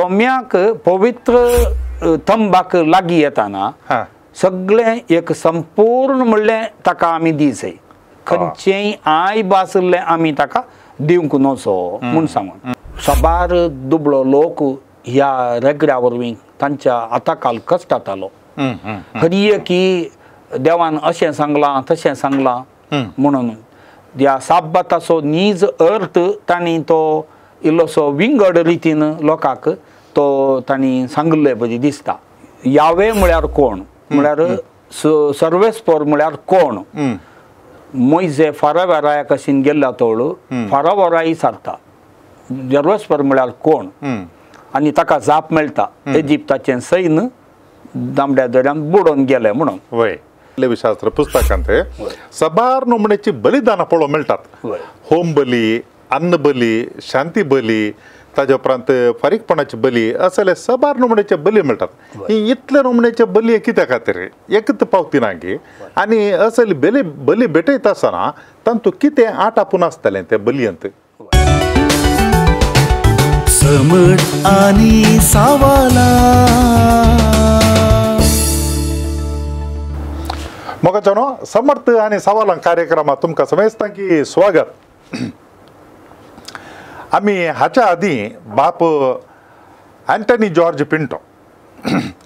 सोम्याक पवित्र तंबाक लागीं येताना सगळें एक संपूर्ण म्हणलें ताका आमी दिसय खंयचेय आयब आशिल्लें आमी ताका दिवंक नजो म्हूण सांगून साबार दुबळो लोक ह्या रेगड्या वरवीं तांच्या हाताकाल कश्टातालो. हर की देवान अशें सांगलां तशें सांगलां म्हणून ह्या साबाताचो नीज अर्थ तांणी तो इल्लोसो विंगड रितीन लोकांक तो तांणी सांगिल्ले पळय दिसता. यावे म्हळ्यार कोण म्हळ्यार सर्वेस्पर म्हळ्यार कोण मोयजे फारावराया कशीन गेल्ल्या तोळ फारावराय सारता सर्वेस्पर म्हळ्यार कोण आनी ताका जाप मेळटा इजिप्ताचें सैन्य दामड्या दर्यान बुडोवन गेलें म्हणून. वय लेवीशास्त्र पुस्तकांत सबार नमुन्याची बलिदानां पळोवंक मेळटात. होम बली, अन्न बली, शांती बली, ताज्या उपरांत फारीकपणाची बली, असले सबार नमुन्याचे बली मेळटात. ही इतले नमुन्याचे बली कित्या खातीर एकच पावती ना गी आनी असली बली बली भेटयता आसतना तांतूं कितें आटापून आसतलें ते बलयेंत. समट आनी सावाला मोगाच्यानो समर्थ आनी सवालां कार्यक्रमात तुमकां समेस्तां की स्वागत. आमी हाच्या आदीं बाप अँटनी जॉर्ज पिंटो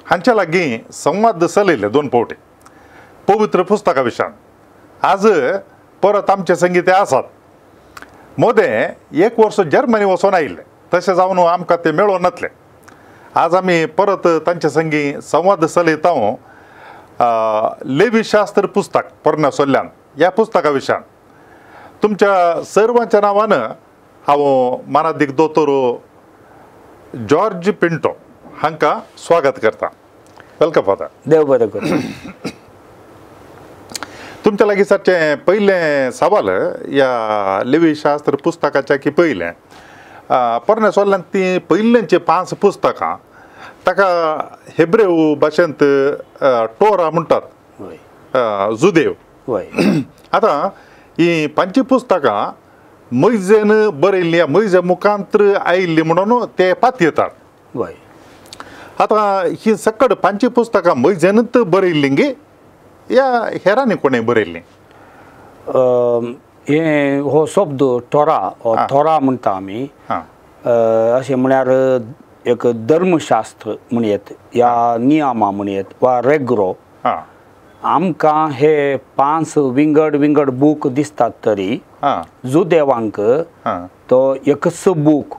हांच्या लागीं संवाद चलयले दोन फावटी पवित्र पुस्तका विशयान. आज परत आमचे संगी ते आसात. मोदें एक वर्स जर्मनी वचोन आयिल्ले तशें जावन आमकां ते मेळोन नातले. आज आमी परत तांचे संगी संवाद चलयता लेवीशास्त्र पुस्तक पोरण्या सोल्ल्यान ह्या पुस्तका विशयान. तुमच्या सर्वांच्या नांवान हांव मानादीक दोतोर जॉर्ज पिंटो हांकां स्वागत करता. Welcome father. देव बरें करूं. तुमच्या लागीं सारचें पयलें सवाल ह्या लेवीशास्त्र पुस्तकाच्या की पयलें पोरण्या सोल्ल्यान तीं पयल्यांचीं 5 पुस्तकां ताका हेब्रेव भाशेंत टोरा म्हणटात, जुदेव. आतां ही 5 पुस्तकां मैजेन बरयल्ली, मैजे मुखांत्र आयिल्ली म्हणून ते पातयेतात. आतां ही सकड 5 पुस्तकां मैजेनूच बरयल्ली गी या हेरांनी कोणें बरयल्ली? हे हो शब्द टोरा थोरा म्हणटा आमी, अशें म्हळ्यार एक धर्मशास्त्र म्हणयेत या नियमां म्हणयेत वा रेग्रो. आमकां हे 5 विंगड विंगड बूक दिसतात तरी जुदेवांक तो एकच बूक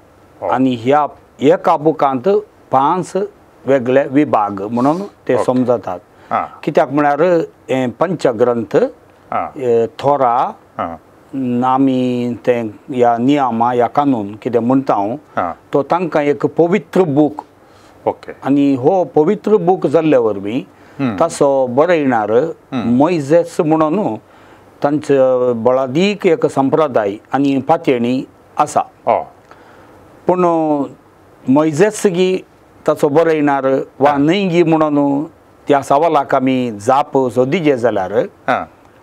आनी ह्या एका बुकांत 5 वेगळे विभाग म्हणून ते समजतात. कित्याक म्हळ्यार हे पंचग्रंथ थोरा आमी ते ह्या नियमा ह्या कानून कितें म्हणटा हांव तो तांकां एक पवित्र बूक. ओके. आनी हो पवित्र बूक जाल्ले वरवीं ताचो बरयणार मोयजेस म्हणून तांचो बळादीक एक संप्रदाय आनी पातयेणी आसा. पूण मोयजेस गी ताचो बरयणार वा न्हय गी म्हणून त्या सवालाक आमी जाप सोदीचे जाल्यार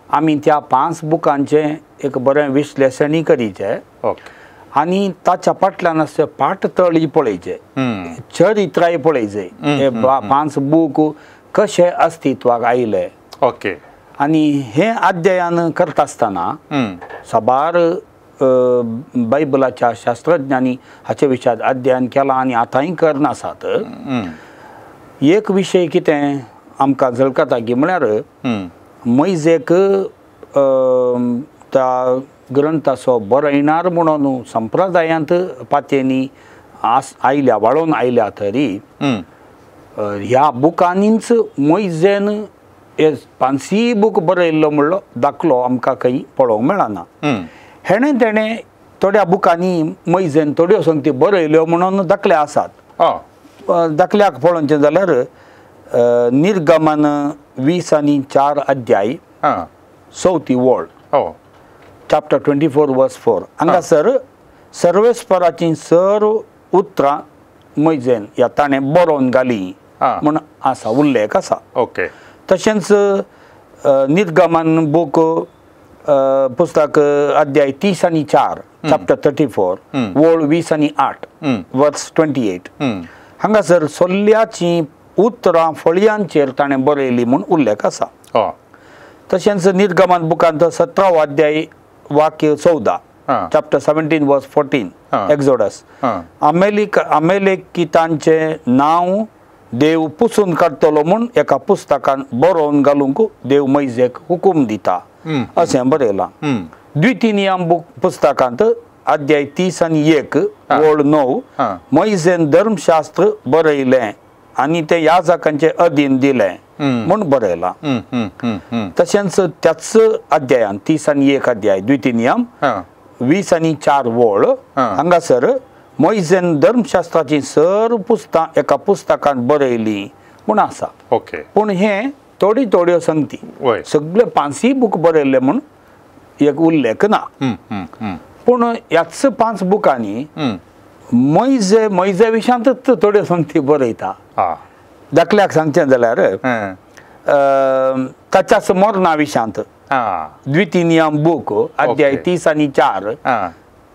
आमी त्या 5 बुकांचें एक बरें विश्लेशणूय करीचें आनी ताच्या फाटल्यान आसचे पाटतळी पळयचे, चरित्राय पळयचे, हे 5 बूक कशे अस्तित्वाक आयले. ओके. आनी हें अध्ययन करता आसतना साबार बायबलाच्या शास्त्रज्ञांनी हाचे विशयात अध्ययन केलां आनी आतांय करना आसात. एक विशय कितें आमकां झळकता की म्हळ्यार मैजेक त्या ग्रंथाचो बरयणार म्हणून संप्रदायांत पातयेनी आस आयल्या वाळोवन आयल्या तरी ह्या बुकांनीच मोयजेन हे 5 बूक बरयल्लो म्हणलो दाखलो आमकां खंय पळोवंक मेळना. हेणें तेणें थोड्या बुकांनी मोयजेन थोड्यो संगती बरयल्यो म्हणून दाखले आसात. दाखल्याक पळोवचें जाल्यार निर्गमन 20 आणि 4 अध्याय चवथी वळ, चॅप्टर 24 वर्स 4 हांगासर सर्वेस्पराचीं सर्व उतरां मोयजेन ह्या ताणें बरोवन घाली म्हूण आसा, उल्लेख आसा. ओके. तशेंच निर्गमन बूक पुस्तक अध्याय 30 आणि 4, चॅप्टर 34 वळ 20 आणि 8, वर्स 28, हांगासर सोल्ल्याचीं उतरां फळयांचेर ताणें बरयली म्हूण उल्लेख आसा. तशेंच निर्गमन बुकांत 17वो अध्याय वाक्य 14, चॅप्टर 17 वर्स 14, एक्झोडस, अमेलेकितांचें नांव देव पुसून काडटलो म्हूण एका पुस्तकान बरोवन घालूंक देव मैजेक हुकूम दिता अशें बरयलां. द्वितीनियम बुक पुस्तकांत अध्याय 30 1 ओळ 9, मैजेन धर्मशास्त्र बरयलें आनी तें याजकांचे अधीन दिलें म्हूण बरयलां. तशेंच त्याच अध्यायान 30 1 अध्याय द्वितीनियम 20 4 ओळ हांगासर मैजेन धर्मशास्त्राची सर्व पुस्तकां एका पुस्तकान बरयली म्हूण आसा. ओके. पूण हें थोडी थोड्यो संगती, सगळे पांचय बूक बरयल्ले म्हूण एक उल्लेख ना. पूण ह्याच 5 बुकांनी मैजे मैजे विशयांतच थोड्यो संगती बरयता. दाखल्याक सांगचें जाल्यार ताच्याच मरणा विशयांत द्वितीनियम बूक अध्याय 30 4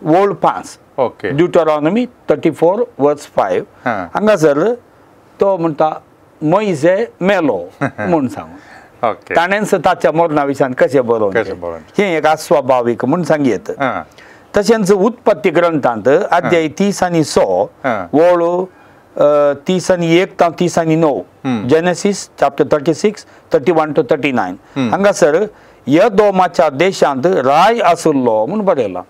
ओळ 5, ड्युटरॉनॉमी 34 वर्स 5, हांगासर तो म्हणटा मैजे मेलो म्हूण सांगून ताणेंच ताच्या मरणा विशयांत कशें बरोवन हें एक अस्वाभावीक म्हूण सांगयेत. तशेंच उत्पत्ती ग्रंथांत अध्याय 30 6 ओळ 30 1 तां 30 9, जेनेसीस चॅप्टर 36 31 टू 39, हांगासर यदोमाच्या देशांत राय आशिल्लो म्हूण बरयलां.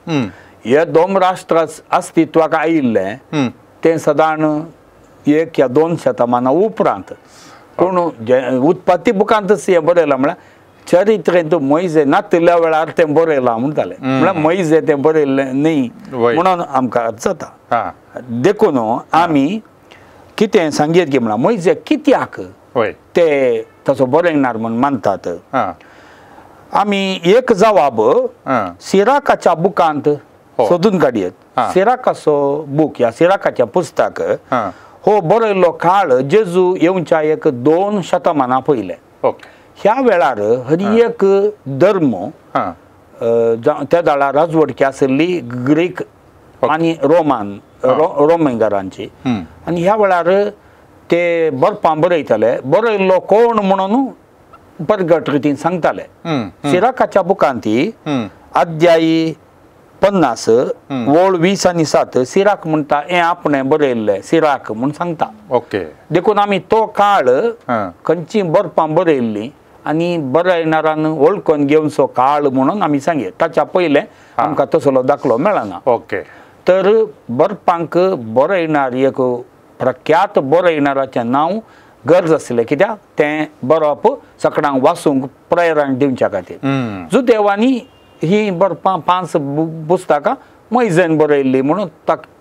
यदोम राष्ट्र अस्तित्वाक आयिल्लें तें सदांच 1 या 2 शतमानां उपरांत. पूण उत्पत्ती बुकांतच हें बरयलां म्हळ्यार चरित्रेंत मैजे नातिल्ल्या वेळार तें बरयलां म्हणटालें, म्हळ्यार मैजे तें बरयल्लें न्ही म्हणून आमकां जाता. देखून आमी कितें सांगयत की म्हळ्यार मैजे कित्याक ते तसो बरयणार म्हूण मानतात. आमी एक जवाब सिराकाच्या बुकांत सोदून काडयत. सिराकाचो बूक ह्या सिराकाचें पुस्तक हो बरयल्लो काळ जेजू येवच्या 1-2 शतमानां पयलें. ह्या वेळार हर एक धर्म त्या वेळार राजवटकी आशिल्ली ग्रीक आनी रोमान रोमेंगरांची, आनी ह्या वेळार ते बरपां बरयताले. बरयल्लो कोण म्हणून परगट रितीन सांगताले. सिराकाच्या बुकांत अध्यायी 50 ओळ 20 7 सिराक म्हणटा हें आपणें बरयल्लें सिराक म्हूण सांगता. ओके. देखून आमी तो काळ खंयची बरपां बरयल्लीं आनी बरयणारान वळखून घेवचो काळ म्हणून आमी सांगयत. ताच्या पयलें आमकां तसलो दाखलो मेळना. ओके. तर बरपांक बरयणार एक प्रख्यात बरयणाराचें नांव गरज आसलें, कित्याक तें बरोवप सगळ्यांक वाचूंक प्रेरण दिवच्या खातीर. जुदेवांनी ही बरपां 5 पुस्तकां मैजेन बरयल्ली म्हणून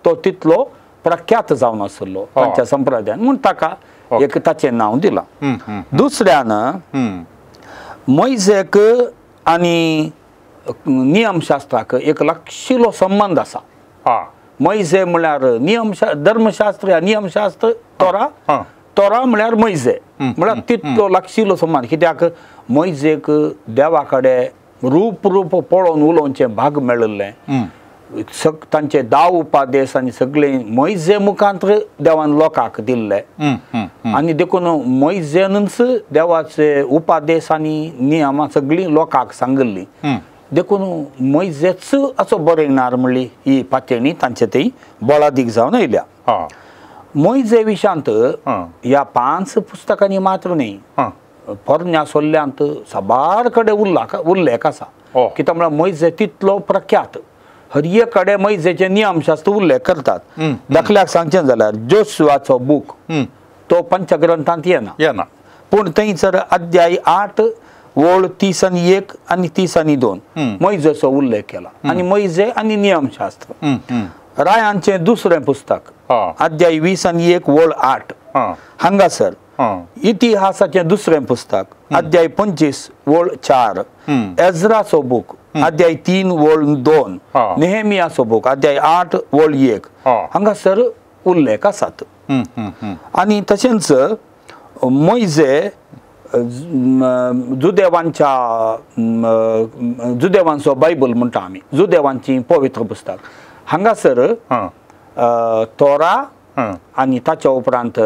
तो तितलो प्रख्यात जावन आशिल्लो तांच्या संप्रदायान म्हूण ताका एक ताचें नांव दिलां. दुसऱ्यान मैजेक आनी नियमशास्त्राक एक लागशिल्लो संबंद आसा. मैजे म्हळ्यार नियम धर्मशास्त्र या नियमशास्त्र, तोरा तोरा म्हळ्यार मैजे, म्हळ्यार तितलो लागशिल्लो संबंद. कित्याक मैजेक देवा कडेन रूप रूप पळोवन उलोवचें भाग मेळिल्लें. तांचे 10 उपादेश आनी सगळे मैजे मुखांत देवान लोकांक दिल्ले आनी देखून मैजेनूच देवाचे उपादेश आनी नियमां सगळीं लोकांक सांगिल्लीं. देखून मैजेच असो बरयणार म्हणली ही पातयणी तांचे थंय बळादीक जावन आयल्या. मैजे विशयांत ह्या 5 पुस्तकांनी मात्र न्ही, पोरण्या सोल्ल्यांत साबार कडेन उल्लेख आसा. कित्याक म्हळ्यार मैजे तितलो प्रख्यात, हर एक कडेन मैजेचे नियमशास्त्र उल्लेख करतात. दाखल्याक सांगचें जाल्यार जोशुआचो बूक तो पंचग्रंथांत येना, पूण थंयसर अध्याय 8 ओळ 30 1 आनी 30 2 मैजेचो उल्लेख केला आनी मैजे आनी नियमशास्त्र. रायांचें दुसरें पुस्तक अध्याय 20 1 ओळ 8 हांगासर, इतिहासाचें दुसरें पुस्तक अध्याय 25 ओळ 4, एज्राचो बूक अध्याय 3 ओळ 2, नेहेमियाचो बूक अध्याय 8 ओळ 1 हांगासर उल्लेख आसात. आनी तशेंच मैजे जुदेवांच्या जुदेवांचो बायबल म्हणटा आमी, जुदेवांची पवित्र पुस्तक हांगासर तोरा आनी ताच्या उपरांत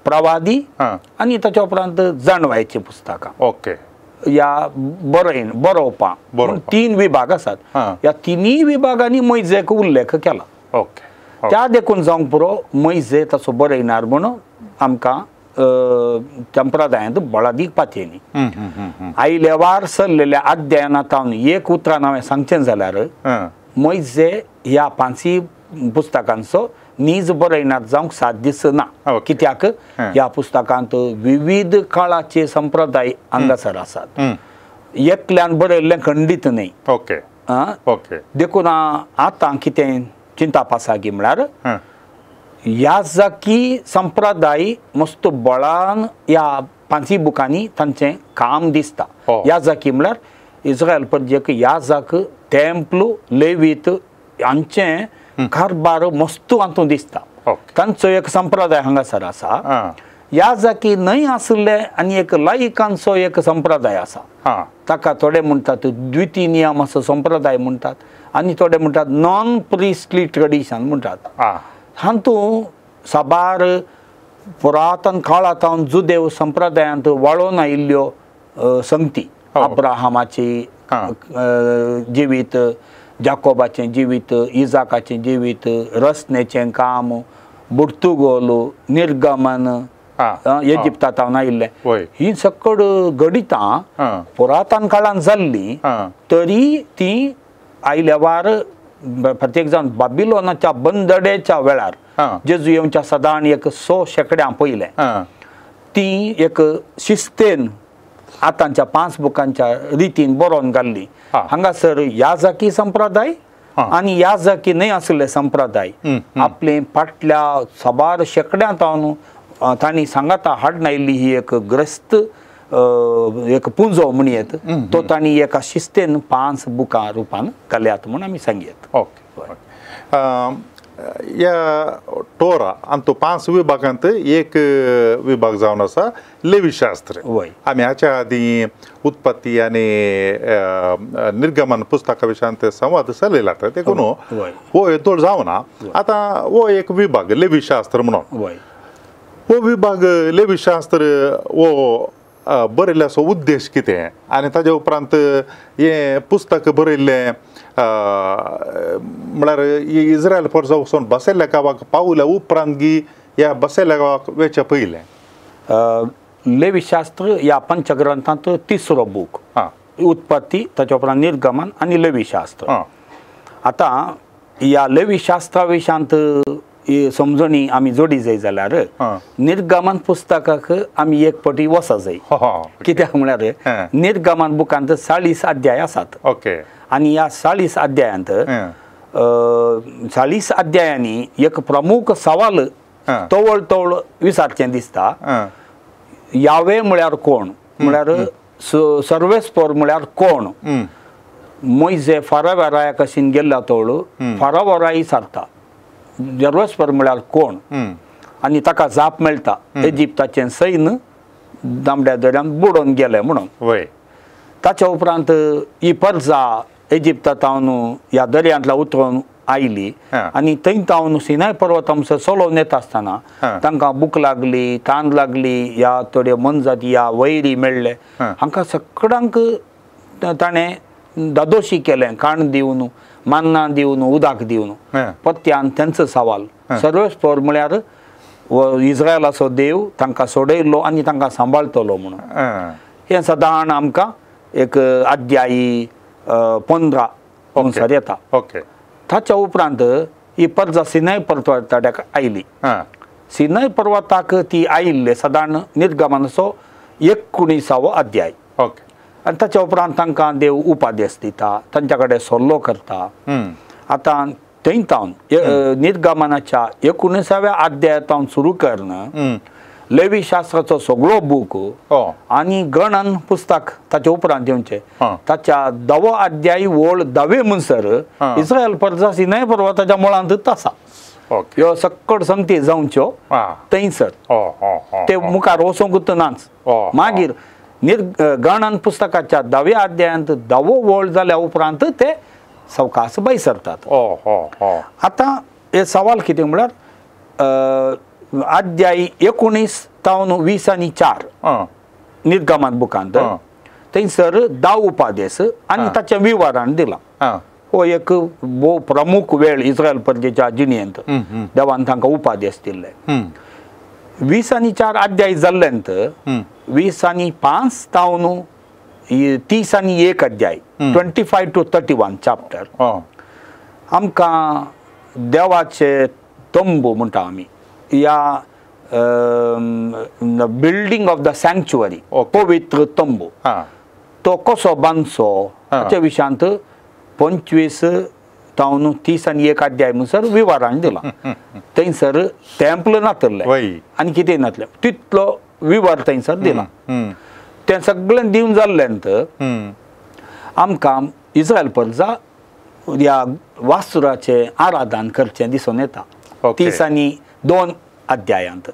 प्रवादी आनी ताच्या उपरांत जाणवायची पुस्तकां. ओके. ह्या बरयन बरोवपां 3 विभाग आसात. ह्या तिनूय विभागांनी मोयजेक उल्लेख केला. ओके. त्या देखून जावंक पुरो मोयजे तसो बरयणार म्हणून आमकां संप्रदायांत बळादीक पातयेनी. आयलेवार सरलेल्या अध्ययनांत एक उतरान हांवें सांगचें जाल्यार मोयजे ह्या 5 पुस्तकांचो नीज बरयणार जावंक साध्य ना. कित्याक ह्या पुस्तकांत विविध काळाचे संप्रदाय हांगासर आसात. एकल्यान बरयल्लें खंडीत न्हय. ओके. ओके. देखून आतां कितें चिंताप आसा की म्हळ्यार याजकी संप्रदाय मस्त बळान ह्या 5 बुकांनी तांचें काम दिसता. याजकी म्हळ्यार इस्रायल परजेक याजक टेम्पल लेवीत हांचें कारबार मस्त हातूंत दिसता. तांचो एक संप्रदाय हांगासर आसा. याजकी न्हय आशिल्ले आनी एक लायकांचो एक संप्रदाय आसा. ताका थोडे म्हणटात द्वितीय नियम असो संप्रदाय म्हणटात आनी थोडे म्हणटात नॉन प्रिस्टली ट्रेडिशन म्हणटात. हातूंत साबार पुरातन काळांत जुदेव संप्रदायांत वाळोवन आयिल्ल्यो संगती, अब्राहमाची जिवीत, जाकोबाचें जिवीत, इजाकाचें जिवीत, रचनेचें काम, बुर्तुगोल, निर्गमन, इजिप्तांत आयिल्लें, ही सकड घडितां पुरातन काळांत जाल्लीं तरी ती आयल्यावार प्रत्येक जावन बाबिलोनाच्या बंदडेच्या वेळार जेजू येवच्या सदां एक 100 शेंकड्यां पयलें ती एक शिस्तेन आतांच्या 5 बुकांच्या रितीन बरोवन घाल्ली. हांगासर याजकी संप्रदाय आनी याजकी न्हय आशिल्ले संप्रदाय आपले फाटल्या साबार शेंकड्यांत तांणी सांगाता हाडून आयिल्ली ही एक ग्रस्त एक पुंजो म्हणयेत तो तांणी एका शिस्तेन 5 बुकां रुपान घाल्यात म्हूण आमी सांगयेत. ओके. ह्या टोरा आनी 5 विभागांत एक विभाग जावन आसा लेवीशास्त्र. आमी हाच्या आदीं उत्पत्ती आनी निर्गमन पुस्तका विशयांत संवाद चलयला देखून हो येदोळ जावना. आतां हो एक विभाग लेवीशास्त्र म्हणून हो विभाग लेवीशास्त्र हो बरयल्ल्याचो उद्देश कितें आनी ताजे उपरांत हें पुस्तक बरयल्लें म्हळ्यार इस्रायल परसा वचून बसयल्ल्या गांवाक पावल्या उपरांत गी ह्या बसयल्ल्या गांवाक वेच्या पयलें? लेवीशास्त्र ह्या पंचग्रंथांत 3रो बूक. उत्पत्ती, ताच्या उपरांत निर्गमन आनी लेवीशास्त्र. आतां ह्या लेवीशास्त्रा विशयांत समजणी आमी जोडी जाय जाल्यार निर्गमन पुस्तकाक आमी एक पटी वसा जाय. कित्याक म्हळ्यार निर्गमन बुकांत 40 अध्याय आसात. ओके. आनी ह्या 40 अध्यायांत 40 अध्यायांनी एक प्रमुख सवाल तवळ तवळ विचारचें दिसता. यावे म्हळ्यार कोण, म्हळ्यार सर्वेस्पर म्हळ्यार कोण. मोयजे फाराव्या राया कशीन गेल्ल्या तवळ फारावो राय विचारता सर्वेस्पर म्हळ्यार कोण आनी ताका जाप मेळटा इजिप्ताचें सैन्य दामड्या दर्यान बुडोवन गेलें म्हणून. ताच्या उपरांत ही परजा इजिप्तांत ह्या दर्यांतल्या उतरून आयली आनी थंय तावन सिनाय पर्वत आमचो चलोवन येता आसतना तांकां भूक लागली, तान लागली, ह्या थोड्यो मनजाती ह्या वैरी मेळ्ळे. हांकां सगळ्यांक ताणें दादोशी केलें, काण दिवन, मान्नां दिवन, उदक दिवन. पत्यान तेंचो सवाल सर्वेस्पर म्हळ्यार इस्रायलाचो देव तांकां सोडयलो आनी तांकां सांबाळटलो म्हणून. हें सदां आमकां एक अध्यायी 15 म्हणसर येता. ओके. ताच्या उपरांत ही परजा सिनाय पर्वताक आयली. सिनाय पर्वताक ती आयिल्ले सदां निर्गमनाचो 19वो अध्याय. ओके. आनी ताच्या उपरांत तांकां देव उपादेश दिता, तांच्या कडेन सल्लो करता. आतां थंय तावन निर्गमनाच्या 19व्या अध्यायातावन सुरू करून लेवीशास्त्राचो सगळो बूक आनी गणन पुस्तक ताच्या उपरांत येवचें ताच्या 10वो अध्याय वळ 10वे म्हणसर इस्रायल परजा सिनाय पर्वताच्या मुळांतच आसा. ह्यो सक्कड संगती जावच्यो थंयसर ते मुखार वचोंकूच नाच. मागीर गणन पुस्तकाच्या 10व्या अध्यायांत 10वो वळ जाल्या उपरांत ते सवकास भायर सरतात. आतां हे सवाल कितें म्हळ्यार अध्याय 19 तावन 20 आनी 4 निर्गमन बुकांत थंयसर 10 उपादेस आनी ताचें विवरण दिलां. हो एक भोव प्रमुख वेळ इस्रायल प्रजेच्या जिणेंत देवान तांकां उपादेस दिल्ले. 20 आनी 4 अध्याय जाल्ल्यांत 20 आनी 5 तावन 30 आनी 1 अध्याय 25 to 31 chapter आमकां देवाचे तंबू म्हणटा आमी ह्या बिल्डींग ऑफ the सँक्च्युअरी पवित्र तंबू तो कसो बांदचो हाच्या विशयांत 25 तावन 30 आनी 1 अध्याय म्हणसर विवरण दिलां. थंयसर टेम्पल नातल्लें आनी कितें नातलें तितलो विवर थंयसर दिला. तें सगळें दिवन जाल्ल्यांत आमकां इस्रायल प्रजा ह्या वास्तुराचें आराधन करचें दिसून येता. 30 आनी 2 अध्यायांत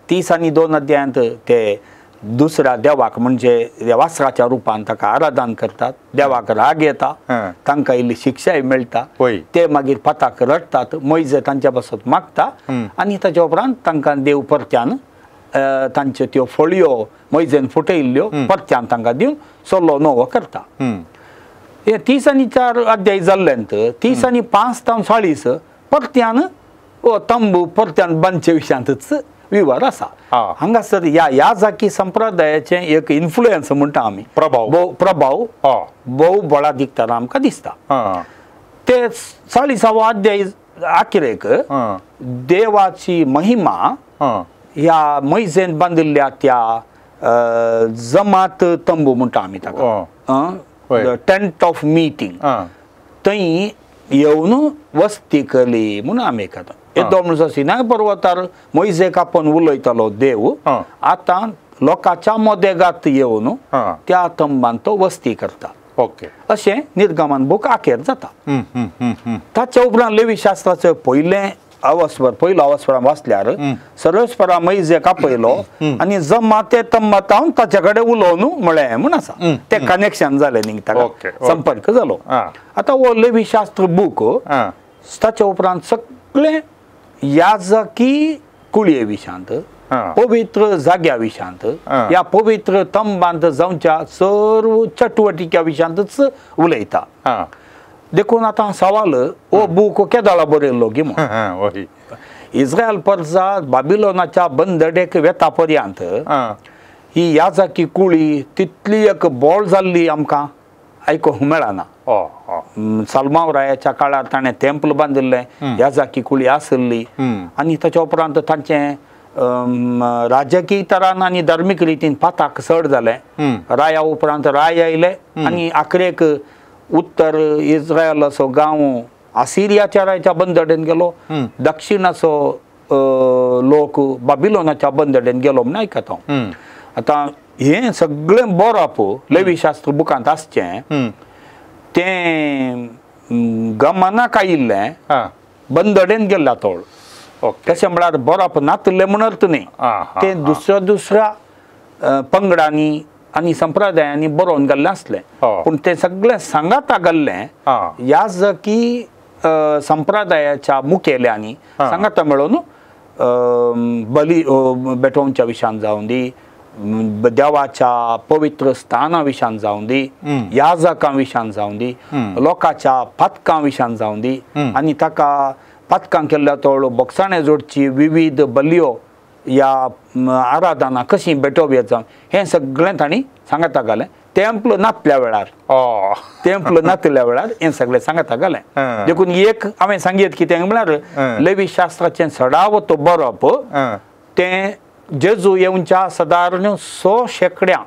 30 आनी 2 अध्यायांत ते दुसऱ्या देवाक म्हणजे वासराच्या रुपान ताका आराधन करतात. देवाक राग येता, तांकां इल्ली शिक्षाय मेळटा, ते मागीर पाताक रडटात, मोयजे तांच्या पासत मागता आनी ताच्या उपरांत तांकां देव परत्यान तांच्यो त्यो फळयो मोयजेन फुटयल्ल्यो परत्यान तांकां दिवन सल्लो नवो करता. हे 30 आनी 4 अध्याय जाल्ल्यांत 30 आनी 5 तावन 40 परत्यान तंबू परत्यान बांदचे विशयांतच विवर आसा. हांगासर ह्या याजाकी संप्रदायाचें एक इन्फ्लुयन्स म्हणटा आमी प्रभाव प्रभाव भोव बळा दिकतना आमकां दिसता. ते 40वो अध्याय आखिरेक देवाची महिमा ह्या मैजेन बांदिल्ल्या त्या जमात तंबू म्हणटा आमी ताका टेंट ऑफ मिटींग थंय येवन वस्ती केली म्हणून आमी खाता. येदो म्हणसर सिनाय पर्वतार मोयजेक आपोवन उलयतालो देव आतां लोकांच्या मदेगात येवन त्या तंबान तो वस्ती करता. ओके अशें निर्गमन बूक आखेर जाता. ताच्या उपरांत लेवी शास्त्राचें पयलें अवस्वर पयलो अवस्वर वाचल्यार सर्वेस्परा मोयजेक आपयलो आनी जमाते तंबातावन ताच्या कडेन उलोवन म्हळें म्हूण आसा. तें कनेक्शन जालें न्ही ताका संपर्क जालो. आतां हो लेवी शास्त्र बूक ताच्या उपरांत सगळें याजकी कुळये विशयांत पवित्र जाग्या विशयांत ह्या पवित्र तंबांत जावच्या सर्व चटवटिक्या विशयांतच उलयता. देखून आतां सवाल हो बूक केदोळा बरयल्लो गी म्हूण इस्रायल परजा बाबिलोनाच्या बंदडेक वेता पर्यंत ही याजकी कुळी तितली एक बोळ जाल्ली आमकां आयकूंक मेळना. सालमाव रायाच्या काळार ताणें टेम्पल बांदिल्लें, याजाकी कुळी आसली आनी ताच्या उपरांत तांचें राजकीय तरान आनी धार्मीक रितीन पाताक चड जालें. राया उपरांत राय आयले आनी आखरेक उत्तर इस्रायलाचो गांव आसिरियाच्या रायाच्या बंदडेन गेलो, दक्षिणाचो लोक बाबिलोनाच्या बंदडेन गेलो म्हूण आयकता हांव. आतां हें सगळें बरोवप लेवी शास्त्र बुकांत आसचें तें गमनाक आयिल्लें बंदडेन गेल्ल्या तोळ. तशें म्हळ्यार बरोवप नातल्लें म्हूण अर्थ न्ही, तें दुसऱ्या दुसऱ्या पंगडांनी आनी संप्रदायांनी बरोवन गेल्लें आसलें पूण तें सगळें सांगाता गेल्लें याजकी संप्रदायाच्या मुखेल्यांनी सांगाता मेळोवन बली भेटोवच्या विशयान जावं दी, देवाच्या पवित्र स्थाना विशयान जावं दी, याजकां विशयान जावं दी, लोकांच्या पातकां विशयान जावं दी आनी ताका पातकां केल्ल्या तोळ बोगसाणे जोडची विविध बलयो ह्या आराधना कशी भेटोवया जावन हें सगळें तांणी सांगाता घालें. टेम्पल नातल्या वेळार टेम्पल नातल्या वेळार हें सगळें सांगाता घालें. देखून एक हांवें सांगीत कितें म्हळ्यार लेवी शास्त्राचें चडावत बरोवप तें जेजू येवच्या सादारण 100 शेंकड्यां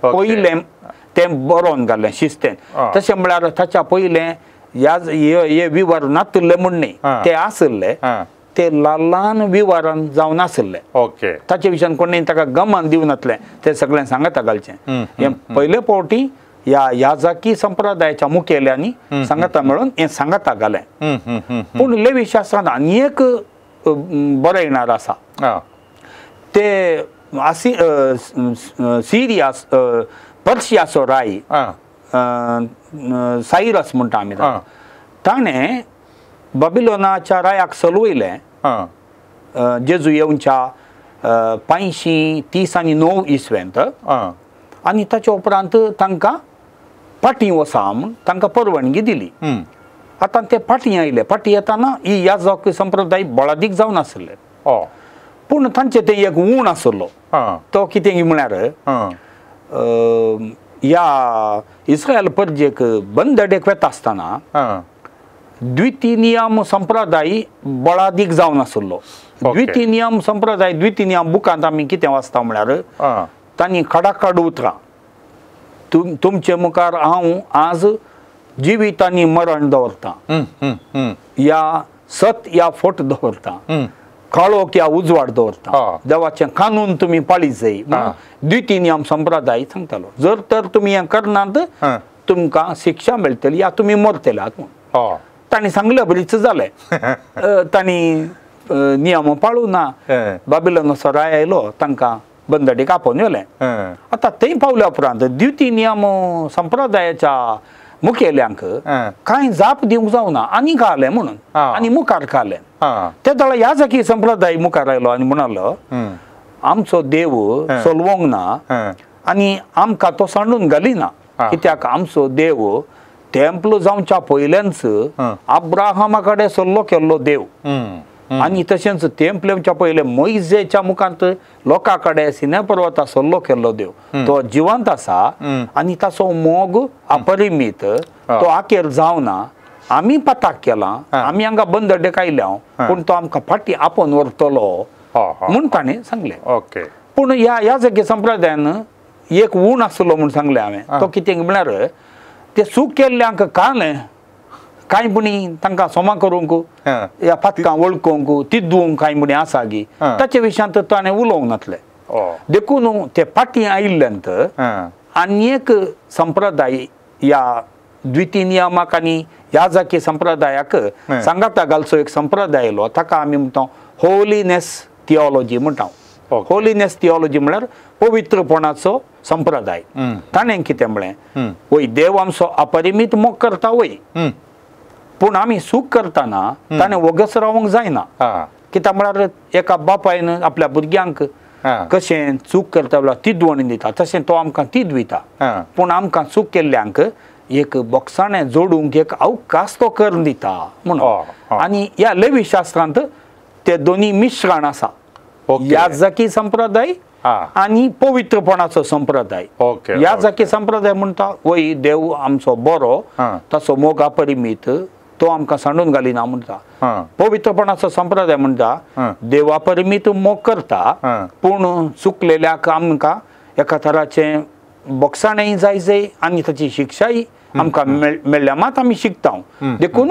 पयलें तें बरोवन घालें शिस्तेन. तशें म्हळ्यार ताच्या पयलें ह्या हे विवर नातल्ले म्हूण न्ही, ते आसले ते ल्हान ल्हान विवरण जावन आसले. ओके ताचे विशयान कोणी ताका गमन दिवनातलें तें सगळें सांगाता घालचें. हें पयले फावटी ह्या याजकी संप्रदायाच्या मुखेल्यांनी सांगाता मेळून हें सांगाता घालें. पूण लेवी शास्त्रांत आनी एक बरयणार आसा ते सिरिया पर्शियाचो राय सायरस म्हणटा आमी, ताणें बाबिलोनाच्या रायाक सलवयलें जेजू येवच्या 539 इसवेंत आनी ताच्या उपरांत तांकां फाटीं वसा म्हूण तांकां परवानगी दिली. आतां ते फाटीं आयले. फाटीं येताना ही याजक संप्रदाय बळादीक जावन आसले. पूण तांचे ते एक ऊण आसलो तो कितें म्हळ्यार ह्या इस्रायल परजेक बंदडेक वता आसतना द्वितीय नियम संप्रदाय बळादीक जावन आसलो. द्वितीय नियम संप्रदाय द्वितीय नियम बुकांत आमी कितें वाचता म्हळ्यार तांणी खडाखड उतरां तुमचे मुखार हांव आज जिवीत आनी मरण दवरता, या सत या फट दवरता, काळोख या उजवाड दवरता, देवाचें कानून तुमी पाळी जाय म्हणून द्वितीय नियम संप्रदाय सांगतालो. जर तर तुमी हें करनात तुमकां शिक्षा मेळटली या तुमी मरतले म्हूण तांणी सांगलें. बरीच जालें तांणी नियम पाळूं ना. बाबिलोनाचो राय आयलो तांकां बंदडीक आपोवन व्हेलें. आतां थंय पावल्या उपरांत द्वितीय नियम संप्रदायाच्या मुखेल्यांक कांय जाप दिवंक जावना आनी घालें म्हणून आनी मुखार घालें. ते दळा याजकी संप्रदाय मुखार आयलो आनी म्हणालो आमचो देव चलवंक ना आनी आमकां तो सांडून घालिना, कित्याक आमचो देव टेम्पल जावच्या पयल्यानच अब्राहमा कडेन सल्लो केल्लो देव आनी तशेंच टेम्पल येवच्या पयलें मोयजेच्या मुखांत लोकां कडेन सिने पर्वता सल्लो केल्लो देव तो जिवंत आसा आनी ताचो मोग अपरिमीत, तो आखेर जावना. आमी पताक केला, आमी हांगा बंदडेक आयल्या पूण तो आमकां फाटीं आपोवन व्हरतलो म्हूण ताणें सांगलें. पूण ह्या याजकी संप्रदायान एक ऊण आसलो म्हूण सांगलें हांवें. तो कितें म्हळ्यार ते चूक केल्ल्यांक कालें कांय पुणी तांकां सोमा करूंक या पातकां वळखूंक तिद्दूंक कांय पुणी आसा गी ताचे विशयांत ताणें उलोवंक नासलें. देखून ते फाटीं आयिल्ल्यान आनी एक संप्रदाय ह्या द्वितीय नियमाक आनी याजकी संप्रदायाक सांगाता घालचो एक संप्रदाय आयलो ताका आमी म्हणटा होलीनेस थियोलॉजी म्हणटा. होलीनेस थियोलॉजी म्हळ्यार पवित्रपणाचो संप्रदाय. ताणें कितें म्हळें, वय देव आमचो अपरिमीत मोग करता वय, पूण आमी चूक करतना ताणें वगस रावंक जायना. कित्याक म्हळ्यार एका बापायन आपल्या भुरग्यांक कशें चूक करता जाल्यार तिद्वण दिता तशें तो आमकां तिद्विता, पूण आमकां चूक केल्ल्यांक एक बोक्साणें जोडूंक एक अवकाश तो करून दिता म्हणून. आनी ह्या लेवी शास्त्रांत ते दोनी मिश्रण आसा, याजकी संप्रदाय आनी पवित्रपणाचो संप्रदाय. याजकी संप्रदाय म्हणटा वय देव आमचो बरो ताचो मोग अपरिमीत तो आमकां सांडून घालिना म्हणटा. पवित्रपणाचो संप्रदाय म्हणटा देवा परिमीत मोग करता पूण चुकलेल्याक आमकां एका तराचें बोक्साणेंय जाय जाय आनी ताची शिक्षाय आमकां मेळ्ळ्या मात आमी शिकता. देखून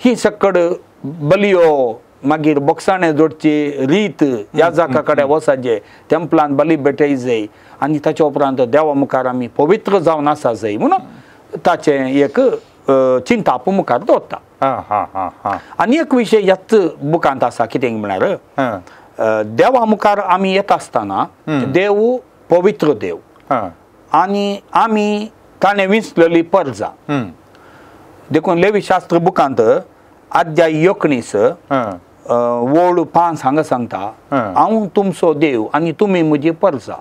ही सकड बलियो मागीर बोक्साणें जोडची रीत याजका कडेन वचपाचें टेम्पलान बली भेटय जाय आनी ताच्या उपरांत देवा मुखार आमी पवित्र जावन आसा जाय म्हणून ताचें एक चिंताप मुखार दवरता. आनी एक विशय ह्याच बुकांत आसा कितें म्हळ्यार देवा मुखार आमी येता आसतना देव पवित्र देव आनी आमी ताणें विंचलेली परजा. देखून लेवी शास्त्र बुकांत अध्याय 19 ओळ 5 हांगा सांगता, हांव तुमचो देव आनी तुमी म्हजी परजा,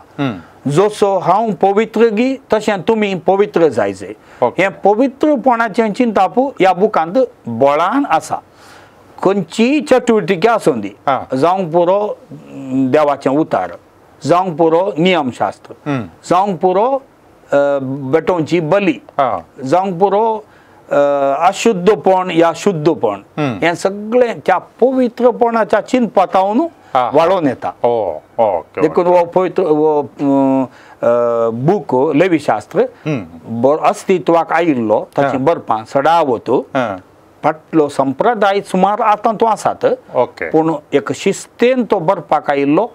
जसो हांव पवित्र गी तशें तुमी पवित्र जायचे. हें पवित्रपणाचें चिंताप ह्या बुकांत बळान आसा. खंयचीय चटुवटिके आसूं दी, जावंक पुरो देवाचें उतार, जावंक पुरो नियमशास्त्र, जावंक पुरो बेटोवची बली, जावंक पुरो अशुद्धपण या शुद्धपण, हें सगळें त्या पवित्रपणाच्या चिंतपातावन वाळोवन येता. देखून हो पवित्र हो बूक लेवीशास्त्र अस्तित्वाक आयिल्लो ताचीं बरपां सडावत फाटलो संप्रदाय सुमार आतां तो आसात, पूण एक शिस्तेन तो बरपाक आयिल्लो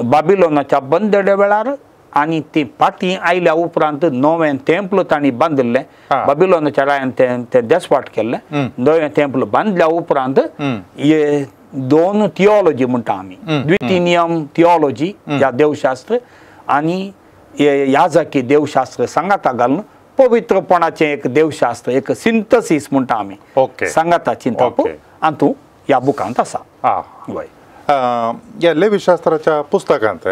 बाबिलोनाच्या बंदडे वेळार आनी ती फाटीं आयल्या उपरांत नवें टेम्पल तांणी बांदिल्लें. बाबिलोनाच्या रायान तें देसवाट केल्लें. नवें टेम्पल बांदल्या उपरांत हे दोन थियोलॉजी म्हणटा आमी, द्वितीय नियम थियोलॉजी ह्या देवशास्त्र आनी याजकी देवशास्त्र सांगाता घालून पवित्रपणाचें एक देवशास्त्र, एक सिंथसीस म्हणटा आमी, सांगाता चिंतप हातूंत ह्या बुकांत आसा. वय ह्या लेवीशास्त्राच्या पुस्तकांत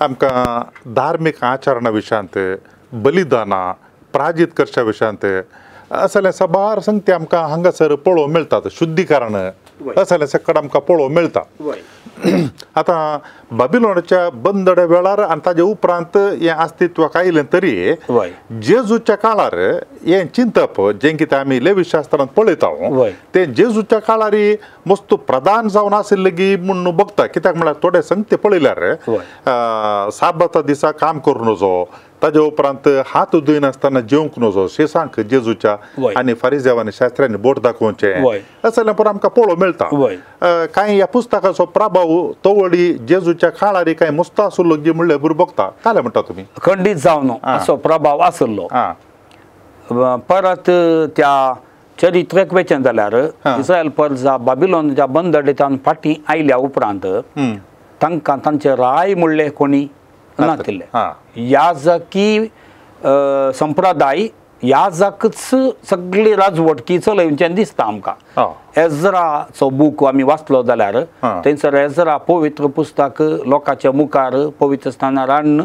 आमकां धार्मीक आचरणा विशयांत, बलिदानां, प्राजीत करच्या विशयांत असले साबार संगती आमकां हांगासर पळोवंक मेळटात. शुद्धीकरण असले सकड आमकां पळोवंक मेळटा. आतां बाबिलोनाच्या बंदड्या वेळार आनी ताजे उपरांत हें अस्तित्वाक आयलें तरी जेजूच्या काळार हें चिंतप जें कितें आमी लेवीशास्त्रांत पळयता तें जेजूच्या काळार मस्त प्रधान जावन आशिल्लें गी म्हूण बघता. कित्याक म्हळ्यार थोडे संगती पळयल्यार साबाता दिसा काम करूं नजो, ताजे उपरांत हात धुयनासतना जेवंक नजो, शेसांक जेजूच्या आनी फारिजेवांनी शास्त्र्यांनी बोट दाखोवचें असलें पूण आमकां पळोवंक मेळटा. कांय ह्या पुस्तकाचो प्रभाव तवळी जेजूच्या काळार कांय मस्त आसलो गी म्हणलें बरोबर बघता. काय म्हणटा तुमी? खंडीत जावन असो प्रभाव आसलो. परत त्या चरित्रेक वेचें जाल्यार इस्रायल परजा बाबिलोनाच्या बंदडेंतल्यान फाटीं आयल्या उपरांत तांकां तांचे राय म्हणले कोणी नातिल्ले. याजकी संप्रदाय याजकच सगळी राजवटकी चलयचें दिसता आमकां. एजराचो बूक आमी वाचलो जाल्यार थंयसर एजरा पवित्र पुस्तक लोकांच्या मुखार पवित्र स्थानार हाडून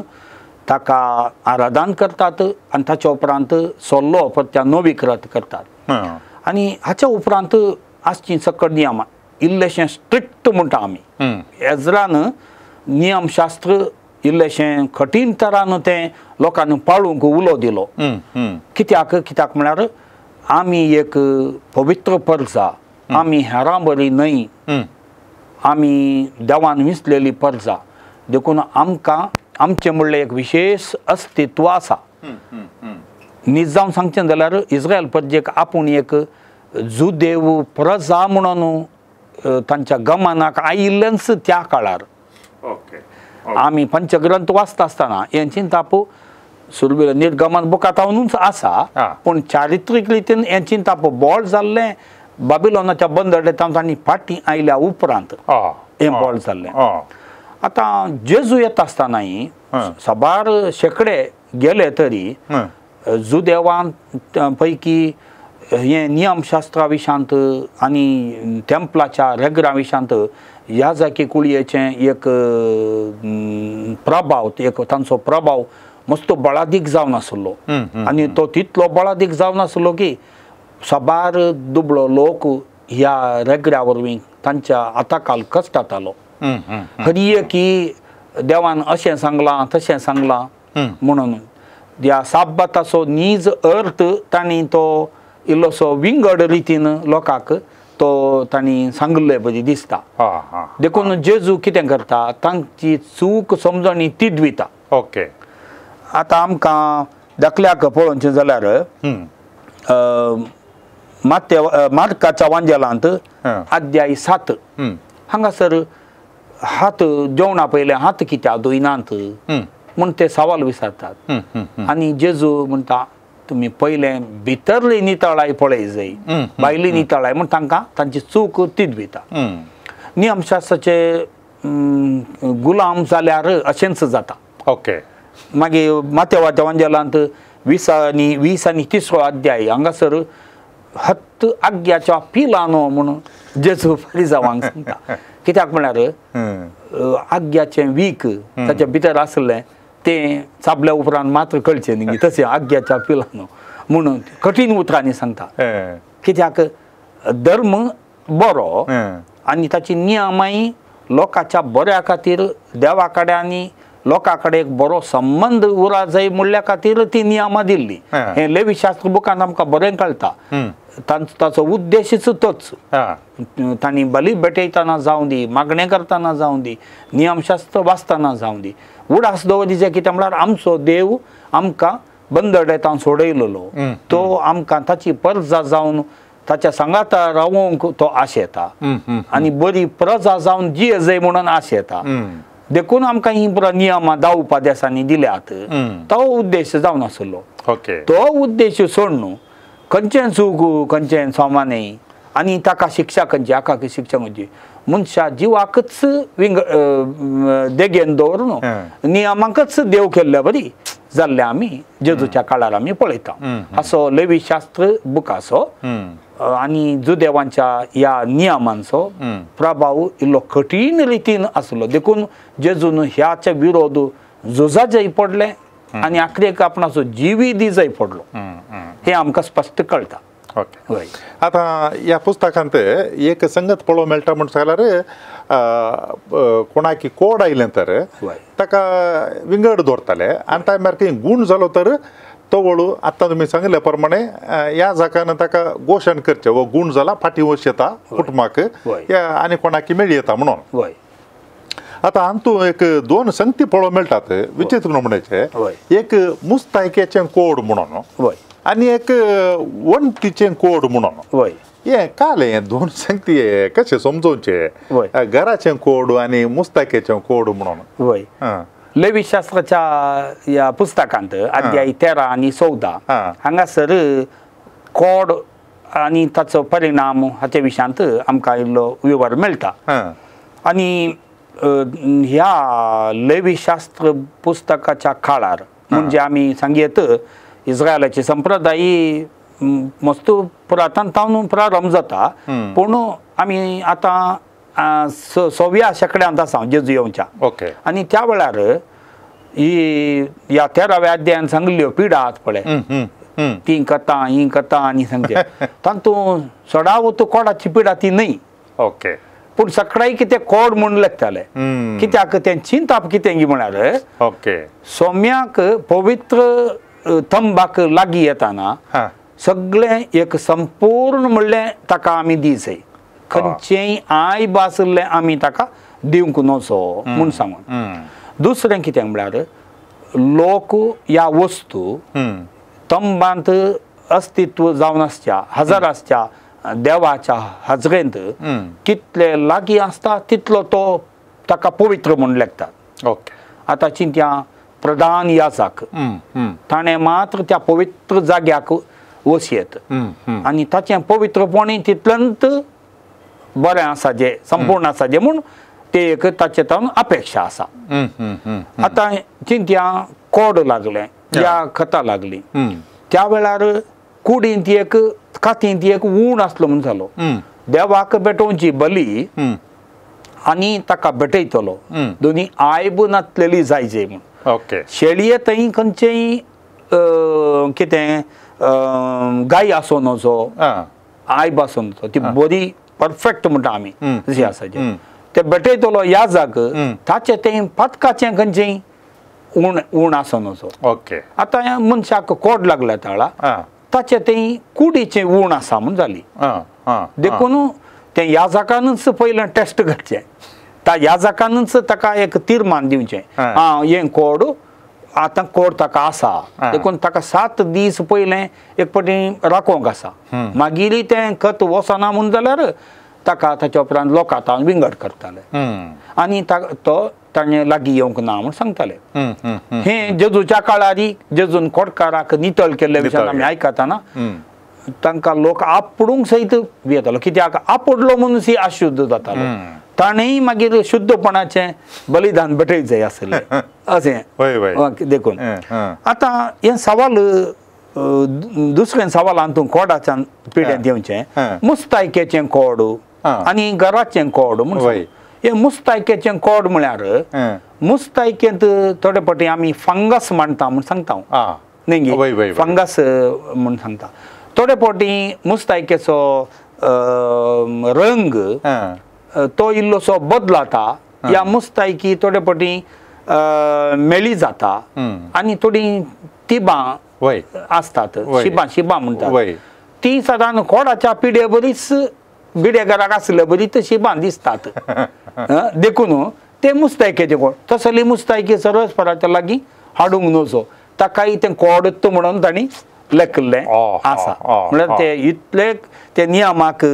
ताका आराधन करतात आनी ताच्या उपरांत सोल्लो परत्या नवीकृत करतात. आनी हाच्या उपरांत आसचीं सकट नियमां इल्लेशें स्ट्रिक्ट म्हणटा आमी. एजरान नियमशास्त्र इल्लेशें कठीण तरान तें लोकांनी पाळूंक उलो दिलो. कित्याक? कित्याक म्हळ्यार आमी एक पवित्र परजा, आमी हेरां बरी न्हय, आमी देवान विंचलेली परजा, देखून आमकां आमचें म्हणलें एक विशेश अस्तित्व आसा. नीज जावन सांगचें जाल्यार इस्रायल परजेक आपूण एक जुदेव प्रजा म्हणून तांच्या गमनाक आयिल्लेंच त्या काळार. आमी पंचग्रंथ वाचता आसतना हें चिंताप सुरवेक निर्गमन बुकांतूच आसा, पूण चारित्रीक रितीन हें चिंताप बोळ जाल्लें बाबिलोनाच्या बंदडेंत तांणी फाटीं आयल्या उपरांत हें बोळ जाल्लें. आतां जेजू येता आसतनाय साबार शेंकडे गेले तरी जुदेवां पैकी हें नियमशास्त्रा विशांत आनी टेम्पलाच्या रेगरा विशांत याजकी कुळयेचें एक प्रभाव, एक तांचो प्रभाव मस्त बळादीक जावन आसलो. आनी तो तितलो बळादीक जावन आसलो की साबार दुबळो लोक ह्या रेगरा वरवीं तांच्या हाताखाल कश्टातालो. हरी की देवान अशें सांगलां तशें सांगलां म्हणून ह्या साबाताचो नीज अर्थ तांणी तो इल्लोसो विंगड रितीन लोकांक तो तांणी सांगिल्ले बरी दिसता. देखून जेजू कितें करता, तांची चूक समजणी ती दिता. ओके, आतां आमकां दाखल्याक पळोवचें जाल्यार मात्य मार्काच्या वांजेलांत अध्याय 7 हांगासर हात जेवणा पयलें हात कित्याक धुयनात म्हूण ते सवाल विचारतात. आनी जेजू म्हणटा तुमी पयलें भितरली नितळाय पळय जाय, भायली नितळाय म्हूण तांकां तांची चूक तीच दिता. नियमशास्त्राचे गुलाम जाल्यार अशेंच जाता. ओके, मागीर मातेवाच्या वांजेलांत 20 आनी 3 अध्याय हांगासर हत्त आग्याच्या पिलानो म्हणून जेजू फारिजावांक सांगता. कित्याक म्हळ्यार आग्याचें वीक ताच्या भितर आसलें तें चाबल्या उपरांत मात्र कळचें न्ही, तशें आग्याच्या पिलानो म्हणून कठीण उतरांनी सांगता. कित्याक धर्म बरो आनी ताची नियमांय लोकांच्या बऱ्या खातीर देवा कडेन आनी लोकां कडेन एक बरो संबंद उरा जाय म्हणल्या खातीर ती नियमां दिल्ली. हें लेवीशास्त्र बुकान आमकां बरें कळटा. ताचो उद्देशच तोच. तांणी बली भेटयतना जावं दी, मागणें करतना जावं दी, नियमशास्त्र वाचतना जावं दी, उडास दवरिचें कितें म्हळ्यार आमचो देव आमकां बंदडेंतान सोडयलेलो, तो आमकां ताची प्रजा जावन ताच्या सांगाता रावोंक तो आशेता आनी बरी प्रजा जावन जिये जाय म्हणून आशेता. देखून आमकां ही नियमां 10 उपदेसांनी दिल्यात. तो उद्देश जावन आसलो. तो उद्देश सोडून खंयचें चूक खंयचें सामान्य आनी ताका शिक्षा खंयची, हाका शिक्षा खंयची, मनशा जिवाकच विंग देगेन दवरून नियमांकच देव केल्ले बरी जाल्ले आमी जेजूच्या काळार आमी पळयता. असो लेवीशास्त्र बुकाचो आनी जुदेवांच्या ह्या नियमांचो प्रभाव इल्लो कठीण रितीन आसलो. देखून जेजून ह्याच्या विरोध झुजाजय पडले आनी आखरेक आपणाचो जिवी दिजय पडलो, हें आमकां स्पश्ट कळटा. ओके, आतां ह्या पुस्तकांत एक संगत पळोवंक मेळटा म्हण सांगल्यार कोणाकी कोड आयलें तर ताका विंगड दवरताले आनी त्या मारकी गूण जालो तर तो वळू आतां तुमी सांगिल्ल्या प्रमाणे ह्या जाकान ताका घोशण करचें वो गूण जाला फाटीं वश येता कुटुंबाक आनी कोणाकी मेळी येता म्हणून. आतां हातूंत एक दोन संगती पळोवंक मेळटात विचित्र नमुन्याचे, एक मुस्तायकेचें कोड म्हणून आनी एक वण्टीचें कोड म्हणून. हें काल हें दोन संगती कशें समजोवचें, घराचें कोड आनी मुस्तायकेचें कोड म्हणून? वय, लेवीशास्त्राच्या ह्या पुस्तकांत अध्याय 13 आनी 14 हांगासर कोड आनी ताचो परिणाम हाचे विशयांत आमकां इल्लो विवर मेळटा. आनी ह्या लेवीशास्त्र पुस्तकाच्या काळार म्हणजे आमी सांगयत इस्रायलाची संप्रदाय मस्त पुरातन तावन प्रारंभ जाता, पूण आमी आतां 6व्या शेंकड्यांत आसा जेजू येवच्या. ओके, आनी त्या वेळार ही ह्या 13व्या अध्यायान सांगिल्ल्यो पिडा आहात पळय, ती कथा ही कथा आनी सांगचे तातूंत चडावत कोडाची पिडा ती न्हय. ओके, पूण सकाळी कितें कोड म्हूण लेखताले, कित्याक तें चिंताप कितें म्हळ्यार ओके सोम्याक पवित्र थंबाक लागीं येताना सगळें एक संपूर्ण म्हणलें ताका आमी दिसय, खंयचेंय आयब आशिल्लें आमी ताका दिवंक नजो म्हूण सांगून. दुसरें कितें म्हळ्यार लोक ह्या वस्तू तंबांत अस्तित्व जावन आसच्या हजर आसच्या देवाच्या हजरेंत कितले लागीं आसता तितलो तो ताका पवित्र म्हूण लेखतात. ओके, आतां चिंत्या प्रधान याजाक ताणें मात्र त्या पवित्र जाग्याक वसयत आनी ताचें पवित्रपणी तितलेंत बरें आसा जें संपूर्ण आसा जें म्हूण ते एक ताचे तावन अपेक्षा आसा. आतां चिंत्या कोड लागलें या खतां लागली त्या वेळार कुडींत एक कातींत एक ऊण आसलो म्हूण जालो, देवाक भेटोवची बली आनी ताका भेटयतलो दोनी आयब नासलेली जाय जे म्हूण. ओके, शेळये थंय खंयचेय कितें गाय आसूं नजो आयब आसूं नजो, ती बरी परफेक्ट म्हणटा आमी जशी आसा ते भेटयतलो ह्या जाग ताचें तें पातकाचें खंयचें ऊण ऊण आसूं नजो. ओके, आतां मनशाक कोड लागल्या ताळा ताचें तें कुडीचें ऊण आसा म्हूण जाली, देखून तें ह्या जाकानूच पयलें टेस्ट करचें, त्या ह्या जाकानूच ताका एक तीर्मान दिवचें आं हें कोड आतां कोड ताका आसा, देखून ताका 7 दीस पयलें एक पटी राखोवंक आसा, मागीर तें खत वचना म्हूण जाल्यार ताका ताच्या उपरांत लोक आतां विंगड करताले आनी तो ताणें लागीं येवंक ना म्हूण सांगताले. हें जेजूच्या काळारी जेजून कोडकाराक नितळ केल्ले विशयान आमी आयकताना तांकां लोक आपडूंक सयत भियेतालो, कित्याक आपडलो म्हणून सी अशुद्ध जातालो, ताणेंय मागीर शुद्धपणाचें बलिदान भेटयत जाय आसलें अशें. देखून आतां हें सवाल दुसरें सवाल हातूंत कोडाच्यान पिड्यांत येवचें मुस्तायकेचें कोड आनी घराचें कोड म्हूण. हें मुस्तायकेचें कोड म्हळ्यार मुस्तायकेंत थोडे फावटी आमी फंगस मांडटा म्हूण सांगता न्ही गे, फंगस म्हूण सांगता. थोडे फावटी मुस्तायकेचो रंग तो इल्लोसो बदलाता या मुस्तायकी थोडे फावटी मेळी जाता आनी थोडी तिबां आसतात, शिबां शिबां म्हणटात ती सादारण कोडाच्या पिडे बरीच बिडे घराक आसले बरी शिबां दिसतात, देखून ते मुस्तायकेचे कोड तसली मुस्तायकी सरस्पराच्या लागीं हाडूंक नजो, ताकाय तें कोड म्हणून तांणी लेखिल्लें आसा. म्हळ्यार ते इतले ते नियमाक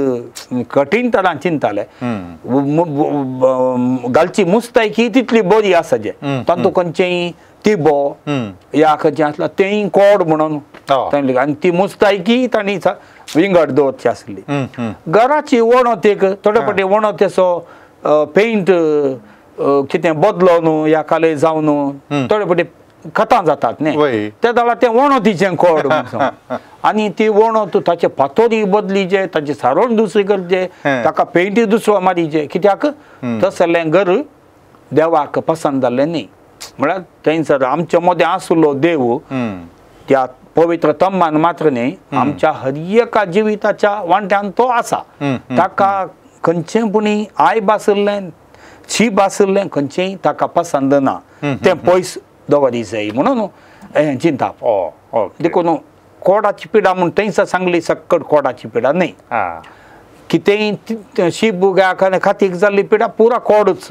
कठीण तरान चिंताले, घालची मुस्तायकी तितली बरी आसा जे तातूंत खंयचेय तिबो या खंयचें आसला तेंय कोड म्हणून तांणी आनी ती मुस्तायकी तांणी विंगड दवरची आसली. घराची वणत एक थोडे फावटी वणतेचो पेंट कितें बदलो न्हू या काले जावन थोडे फावटी खतां जातात न्ही ते जाल्यार तें वणतीचें कोड आनी ती वणत ताचे पातोरी बदलीचे ताची सारोण दुसरी करचे ताका पेंटी दुसरो मारीचे कित्याक तसलें घर देवाक पसंत जाल्लें न्ही. म्हळ्यार थंयसर आमच्या मदें आसलो देव त्या पवित्र तंबान मात्र न्ही आमच्या हर एका जिविताच्या वांट्यान तो आसा. ताका खंयचें पुणी आयब आशिल्लें शीब आशिल्लें खंयचेंय ताका पसंत ना तें पयस दवरी जाय म्हणून हें चिंताप. देखून कोडाची पिडा म्हूण थंयसर सांगली सक्कड कोडाची पिडा न्ही कितेंय शीब खातीक जाल्ली पिडा पुरा कोडूच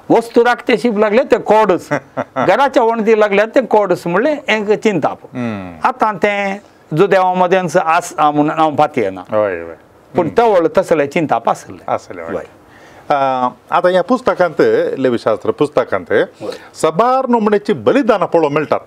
वस्तू राखते शीब लागले तें कोडूच घराच्या वणटी लागल्या तें कोडूच म्हणलें हें चिंताप. आतां तें जुदेवा मदेंच आसा म्हूण हांव पातयेना पूण तवळ तसलें चिंताप आसलें आसलें. आतां ह्या पुस्तकांत लेवीशास्त्र पुस्तकांत सबार नमुण्याची बलिदानां पळोवंक मेळटात.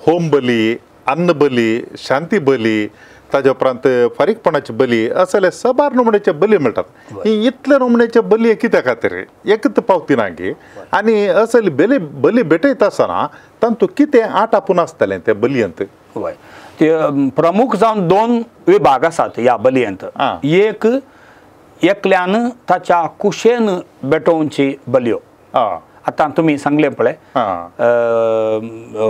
होम बली, अन्न बली, शांती बली, ताज्या उपरांत फारीकपणाची बली असले सबार नमुण्याचे बली मेळटात. ही इतले नमुण्याचे बली कित्या खातीर एकच पावती ना गी आनी असली बली बली भेटयता आसतना तांतूं कितें आटापून आसतलें त्या बलयेंत? हय, ते प्रमुख जावन दोन विभाग आसात ह्या बलयेंत. एक एकल्यान ताच्या कुशेन भेटोवची बलयो. आतां तुमी सांगलें पळय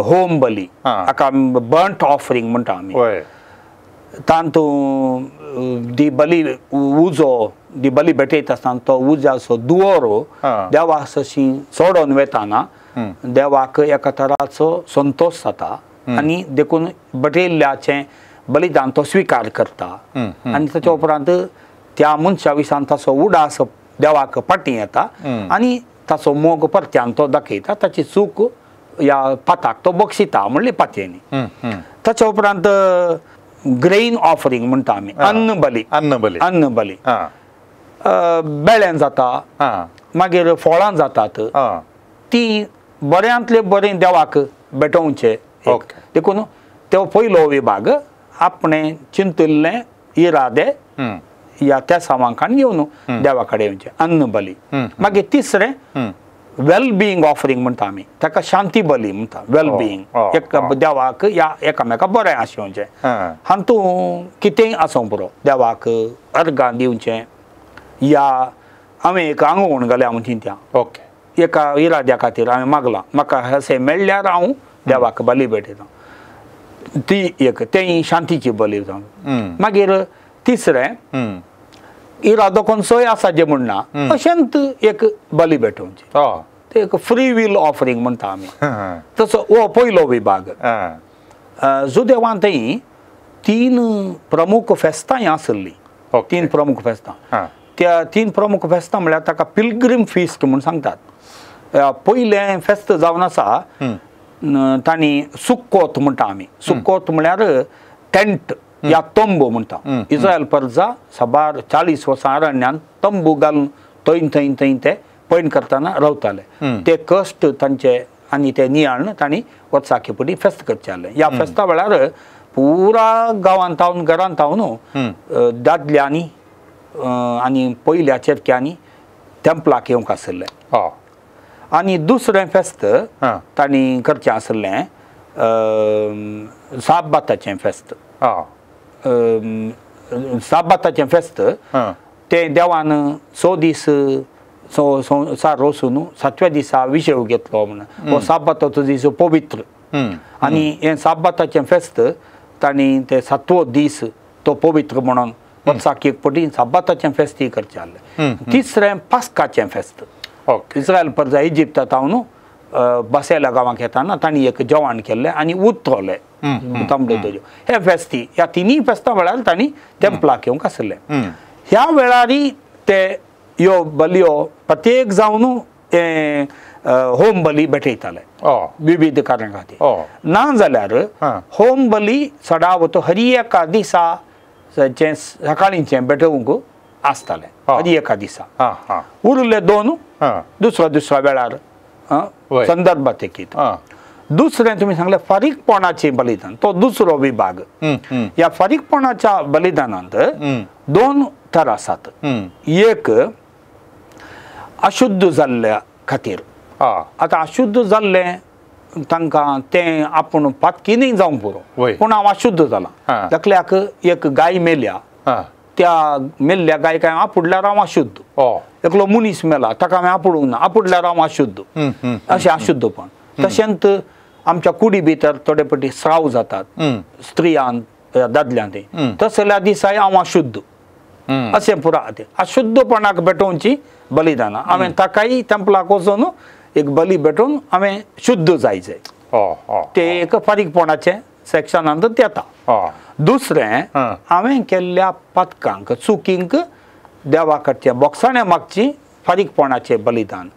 होम बली हाका बर्न्ट ऑफरिंग म्हणटा आमी. तातूंत दी बली उजो दी बली भेटयता आसतना तो उज्याचो दुवरो देवा सशी सोडोन वेताना देवाक एका तराचो संतोश जाता आनी देखून भेटयल्ल्याचें बलिदान तो स्विकार करता आनी ताच्या उपरांत त्या मनशा विशान ताचो उडास देवाक फाटीं येता आनी ताचो मोग परत्यान तो दाखयता ताची चूक ह्या पाताक तो बक्षिता म्हणली पातयेनी. ताच्या उपरांत ग्रेन ऑफरिंग म्हणटा आमी अन्न बली. अन्न बली अन्न बली बेळ्यान जाता मागीर फळां जातात ती बऱ्यांतले बरें देवाक भेटोवचें. देखून तो पयलो विभाग आपणें चिंतिल्लें इरादे ह्या त्या सामांकान घेवन देवा कडेन येवचें अन्न बली. मागीर तिसरें वेल बिईंग ऑफरिंग म्हणटा आमी ताका शांती बली म्हणटा. वेल बिईंग एक देवाक ह्या एकामेका बरें आसोवचें हातूंत कितेंय आसूंक पुरो देवाक अर्गां दिवचें या हांवें एक आंगवण घाल्या म्हूण चिंत्या ओके एका इराद्या खातीर हांवें मागलां म्हाका अशें मेळ्ळ्यार हांव देवाक बली भेटयता ती एक तेंय शांतीची बली जावन. मागीर तिसरें इरादो खंयचोय आसा जें म्हण ना अशेंच एक बली भेटोवची ते एक फ्री will offering म्हणटा आमी. तसो हो पयलो विभाग. जुदेवान थंय तीन प्रमुख फेस्तांय आसलीं. तीन प्रमुख फेस्तां त्या तीन प्रमुख फेस्तां म्हळ्यार ताका पिलग्रीम फिस्ट म्हूण सांगतात. पयलें फेस्त जावन आसा तांणी सुक्कोत म्हणटा आमी. सुक्कोत म्हळ्यार टेंट या तंबू म्हणटा. इस्रायल परजा साबार 40 वर्सां अरण्यान तंबू घालून थंय थंय थंय ते पयण करतना रावताले. ते कश्ट तांचे आनी ते नियाळून तांणी वर्साक पटी फेस्त करचें आहलें. ह्या फेस्ता वेळार पुरा गांवांत तावन घरांत तावन दादल्यांनी आनी पयल्या चेरक्यांनी टेंपलाक येवंक आशिल्लें. आनी दुसरें फेस्त तांणी करचें आशिल्लें साबाताचें फेस्त. साबाताचें फेस्त तें देवान 6 दीस संवसार रोसून 7व्या दिसा विशेव घेतलो म्हणून हो साबाताचो दीस पवित्र आनी हें साबाताचें फेस्त तांणी ते 7वो दीस तो पवित्र म्हणून वर्साक एक पटी साबाताचें फेस्तूय करचें आहलें. तिसरें पास्काचें फेस्त. इस्रायल परजा इजिप्ता तावन बसेला गांवाक येताना तांणी एक जेवण केल्लें आनी उतरलें तांबडे दर्यो. हे फेस्ती ह्या तिनूय फेस्तां वेळार तांणी टेंपलाक येवंक आशिल्लें. ह्या वेळारय ते ह्यो बलयो प्रत्येक जावन होम बली भेटयताले विविध कारणां खातीर. ना जाल्यार होम बली चडावत हर एका दिसा सकाळींचें भेटोवंक आसतालें हर एका दिसा. उरले दोन दुसऱ्या दुसऱ्या वेळार संदर्भात एक. दुसरें तुमी सांगलें फारीकपणाचें बलिदान तो दुसरो विभाग. ह्या फारीकपणाच्या बलिदानांत दोन थर आसात. एक अशुद्ध जाल्ल्या खातीर. आतां अशुद्ध जाल्लें तांकां तें आपूण पातकी जावंक पुरो पूण हांव अशुद्ध जाला एकल्याक एक गाय मेल्या त्या मेल्ल्या गायक हांवें आपुडल्यार हांव अशुद्ध एकलो मनीस मेला ताका हांवें आपुडूंक ना आपुडल्यार हांव अशुद्ध अशें अशुद्धपण. तशेंच आमच्या कुडी भितर थोडे पटी स्राव जातात स्त्रियान दादल्यान तसल्या दिसाय हांव अशुद्ध अशें पुरा तें अशुद्धपणाक भेटोवची बलिदानां हांवें ताकाय टेंपलाक वचून एक बली भेटोवन हांवें शुद्ध जायचें तें एक फारीकपणाचें सेक्शनांत येता. दुसरें हांवें केल्ल्या पातकांक चुकींक देवा कडचें बोगसाणें मागची फारीकपणाचें बलिदान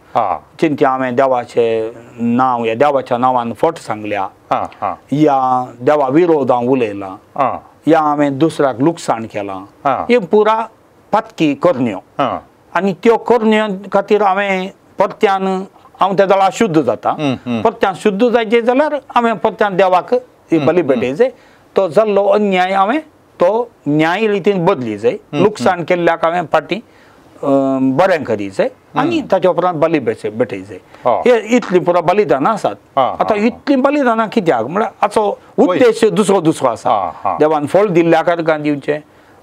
चिंत्या हांवें देवाचें नांव या देवाच्या नांवान फट सांगल्या या देवा विरोध हांव उलयलां या हांवें दुसऱ्याक लुकसाण केलां हे पुरा पातकी करण्यो आनी त्यो करण्यो खातीर हांवें परत्यान हांव त्या जाल्यार अशुद्ध जाता परत्यान शुद्ध जायचें जाल्यार हांवें परत्यान देवाक बली भेटयचें तो जाल्लो अन्याय हांवें तो न्याय रितीन बदली जाय लुकसाण केल्ल्याक हांवें फाटीं बरें करी जाय आनी ताच्या उपरांत बली भेटय जाय. हे इतलीं पुरा बलिदानां आसात. आतां इतलीं बलिदानां कित्याक म्हळ्यार हाचो उद्देश दुसरो दुसरो आसा. देवान फळ दिल्ल्या अर्गां दिवचें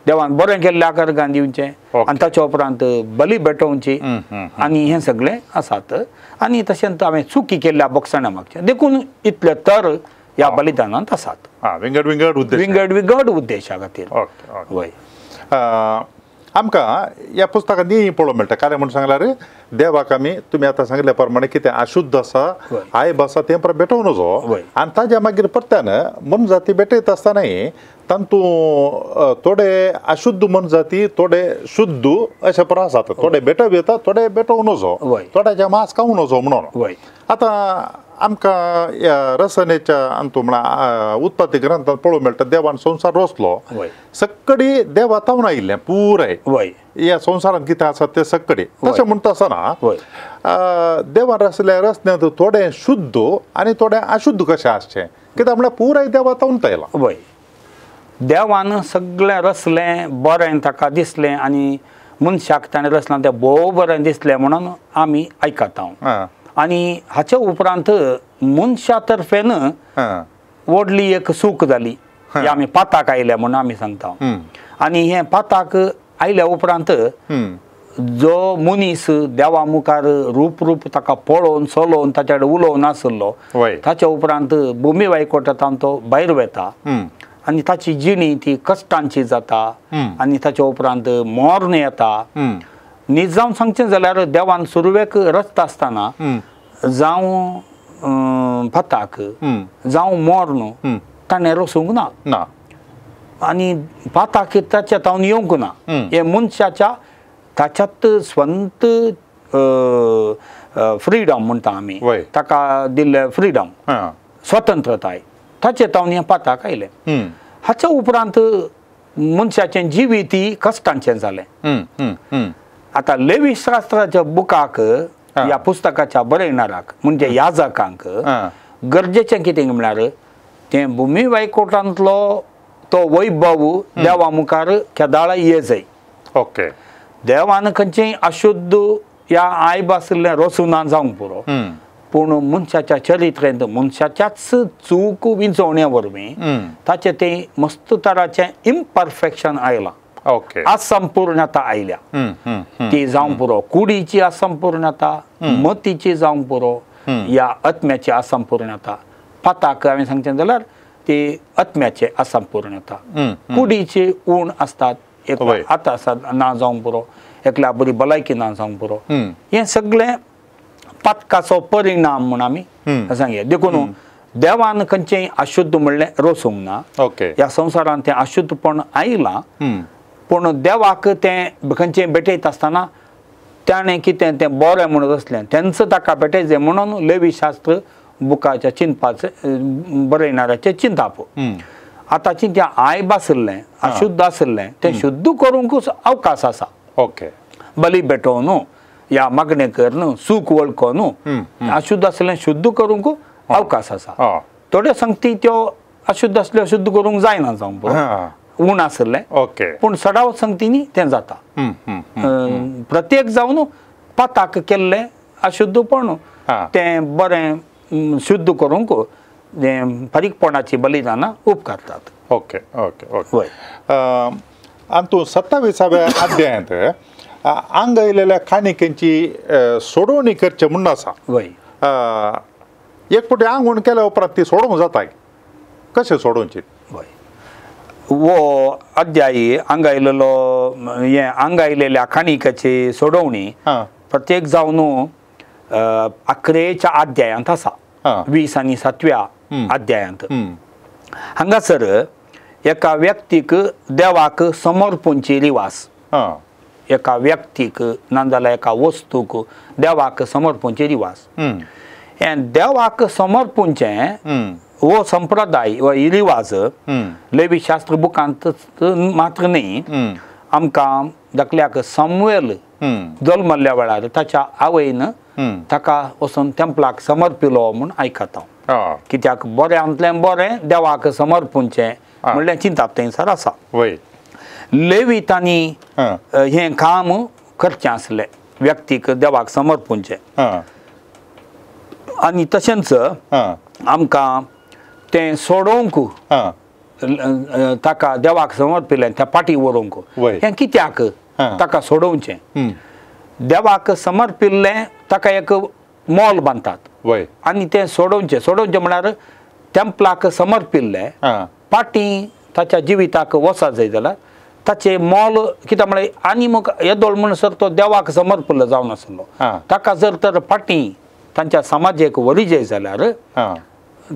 देवान बरें केल्ल्या अर्गां दिवचें आनी ताच्या उपरांत बली भेटोवची आनी हें सगळें आसात. आनी तशेंच हांवें चुकी केल्ल्या बोगसाणा मागचें देखून इतले तर ह्या बलिदानांत आसात विंगड विंगड उद्देश विंगड विंगड उद्देशा खातीर. वय आमकां ह्या पुस्तकांत पळोवंक मेळटा कारण म्हणून सांगल्यार देवाक आमी तुमी आतां सांगल्या प्रमाणे कितें अशुद्ध आसा आयब आसा तें परत भेटोवं नजो आनी ताज्या मागीर परत्यान मनजाती भेटयता आसतनाय तातूंत थोडे अशुद्ध मनजाती थोडे शुद्ध अशें पर आसात थोडे भेटोवं येता थोडे भेटोवं नजो थोड्याच्या मांस खावं नजो म्हणून. आतां आमकां ह्या रसनेच्या अंतू म्हळ्यार उत्पत्ती ग्रंथांत पळोवंक मेळटा देवान संवसार रचलो सक्कडी देवा तावन आयिल्लें पुराय ह्या संवसारांत कितें आसा तें सक्कडी. तशें म्हणटा आसतना देवान रचल्या रचण्यांत थोडें शुद्ध आनी थोडें अशुद्ध कशें आसचें कित्याक म्हळ्यार पुराय देवा तावन आयलां. वय देवान सगळें रचलें बरें ताका दिसलें आनी मनशाक ताणें रचलां तें भोव बरें दिसलें म्हणून आमी आयकता. आनी हाच्या उपरांत मनशा तर्फेन व्हडली एक सूक जाली आमी पाताक आयल्या म्हणून आमी सांगता. आनी हें पाताक आयल्या उपरांत जो मनीस देवा मुखार रूप रूप ताका पळोवन चलोवन ताच्या कडेन उलोवन आसलो ताच्या उपरांत भुमी वायकोटांत तो भायर वता आनी ताची जिणी ती कश्टांची जाता आनी ताच्या उपरांत मर्ण येता. नीज जावन सांगचें जाल्यार देवान सुरवेक रचता आसतना जावं पाताक जावं मर्ण ताणें रचूंक ना आनी पाताक ताच्या तावन येवंक ना. हें मनशाच्या ताच्यात स्वंत फ्रिडम म्हणटा आमी ताका दिल्लें फ्रिडम स्वतंत्रताय ताचे तावन हें पाताक आयलें. हाच्या उपरांत मनशाचें जिवीत कश्टांचें जालें. आतां लेवी शास्त्राच्या बुकाक ह्या पुस्तकाच्या बरयणाराक म्हणजे याजकांक गरजेचें कितें म्हळ्यार तें भुमी वायकोटांतलो तो वैभव देवा मुखार केदाळा ये जाय. ओके देवान खंयचेंय अशुद्ध या आयब आशिल्लें रचूना जावंक पुरो पूण मनशाच्या चरित्रेंत मनशाच्याच चूक विंचवण्या वरवीं ताचें तें मस्त तराचें इम्परफेक्शन आयलां असंपूर्णता आयल्या ती जावंक पुरो कुडीची असंपूर्णता मतीची जावंक पुरो या आत्म्याची असंपूर्णता. पाताक हांवें सांगचें जाल्यार ती आत्म्याची असंपूर्णता कुडीची ऊण आसतात एक आतां आसा ना जावंक पुरो एकल्या बरी भलायकी ना जावंक पुरो हें सगळें पातकाचो परिणाम म्हूण आमी सांगया. देखून देवान खंयचेंय अशुद्ध म्हणलें रचूंक ना. ह्या संवसारांत तें अशुद्धपण आयलां पूण देवाक तें खंयचें भेटयता आसतना ताणें कितें तें बरें म्हणून रचलें तेंच ताका भेटयचें म्हणून लेवी शास्त्र बुकाच्या चिंतपाचें बरयणाराचें चिंताप. आतां चिंत्या आयब आशिल्लें अशुद्ध आशिल्लें तें शुद्ध करूंकूच अवकाश आसा. ओके बली भेटोवन या मागणें करून सूख वळखून अशुद्ध आशिल्लें शुद्ध करूंक अवकाश आसा. थोड्यो संगती त्यो अशुद्ध आसल्यो शुद्ध करूंक जायना जावंक पुरो ऊण आशिल्लें पूण सडाव संगतींनी तें जाता. प्रत्येक जावन पाताक केल्लें अशुद्धपण तें बरें शुद्ध करूंक फारीकपणाची बलिदानां उपकारतात. Okay okay okay. आनी तूं 27व्या अध्यायांत आंग आयलेल्या काणिकेंची सोडोवणी करचें म्हूण आसा. वय. एक फावटी आंगवण केल्या उपरांत ती सोडोवंक जाता, कशें सोडोवची? वय, वो अध्यायी आंगायलेलो हें आंगायलेल्या काणिकेची सोडोवणी प्रत्येक जावन 11च्या अध्यायांत आसा, 20 आनी 7व्या अध्यायांत. हांगासर एका व्यक्तीक देवाक समर्पणची रिवाज, एका व्यक्तीक नाजाल्यार एका वस्तूक देवाक समर्पणची रिवाज. हें देवाक समर्पणचें हो संप्रदाय वा रिवाज लेवी शास्त्र बुकांत मात्र न्ही, आमकां धाकल्याक सामुएल जल्मल्ल्या वेळार ताच्या आवयन ताका वचून टेम्पलाक समर्पिलो म्हूण आयकता. कित्याक बऱ्यांतलें बरें देवाक समर्पणचें म्हणलें चिंताप थंयसर आसा. लेवितांनी हें काम करचें आसलें, व्यक्तीक देवाक समर्पणचें. आनी तशेंच आमकां तें सोडोवंक ताका देवाक समर्पिलें त्या पाटी व्हरूंक, हें कित्याक ताका सोडोवचें? देवाक समर्पिल्लें ताका एक मोल बांदतात आनी तें सोडोवचें. सोडोवचें म्हळ्यार टेम्पलाक समर्पिल्लें पाटी ताच्या जिविताक वचत जाय जाल्यार ताचें मोल कित्याक म्हळ्यार आनी मग येदोळ म्हणसर तो देवाक समर्पिल्लो जावन आसलो, ताका जर तर पाटी तांच्या समाजेक व्हरी जाय जाल्यार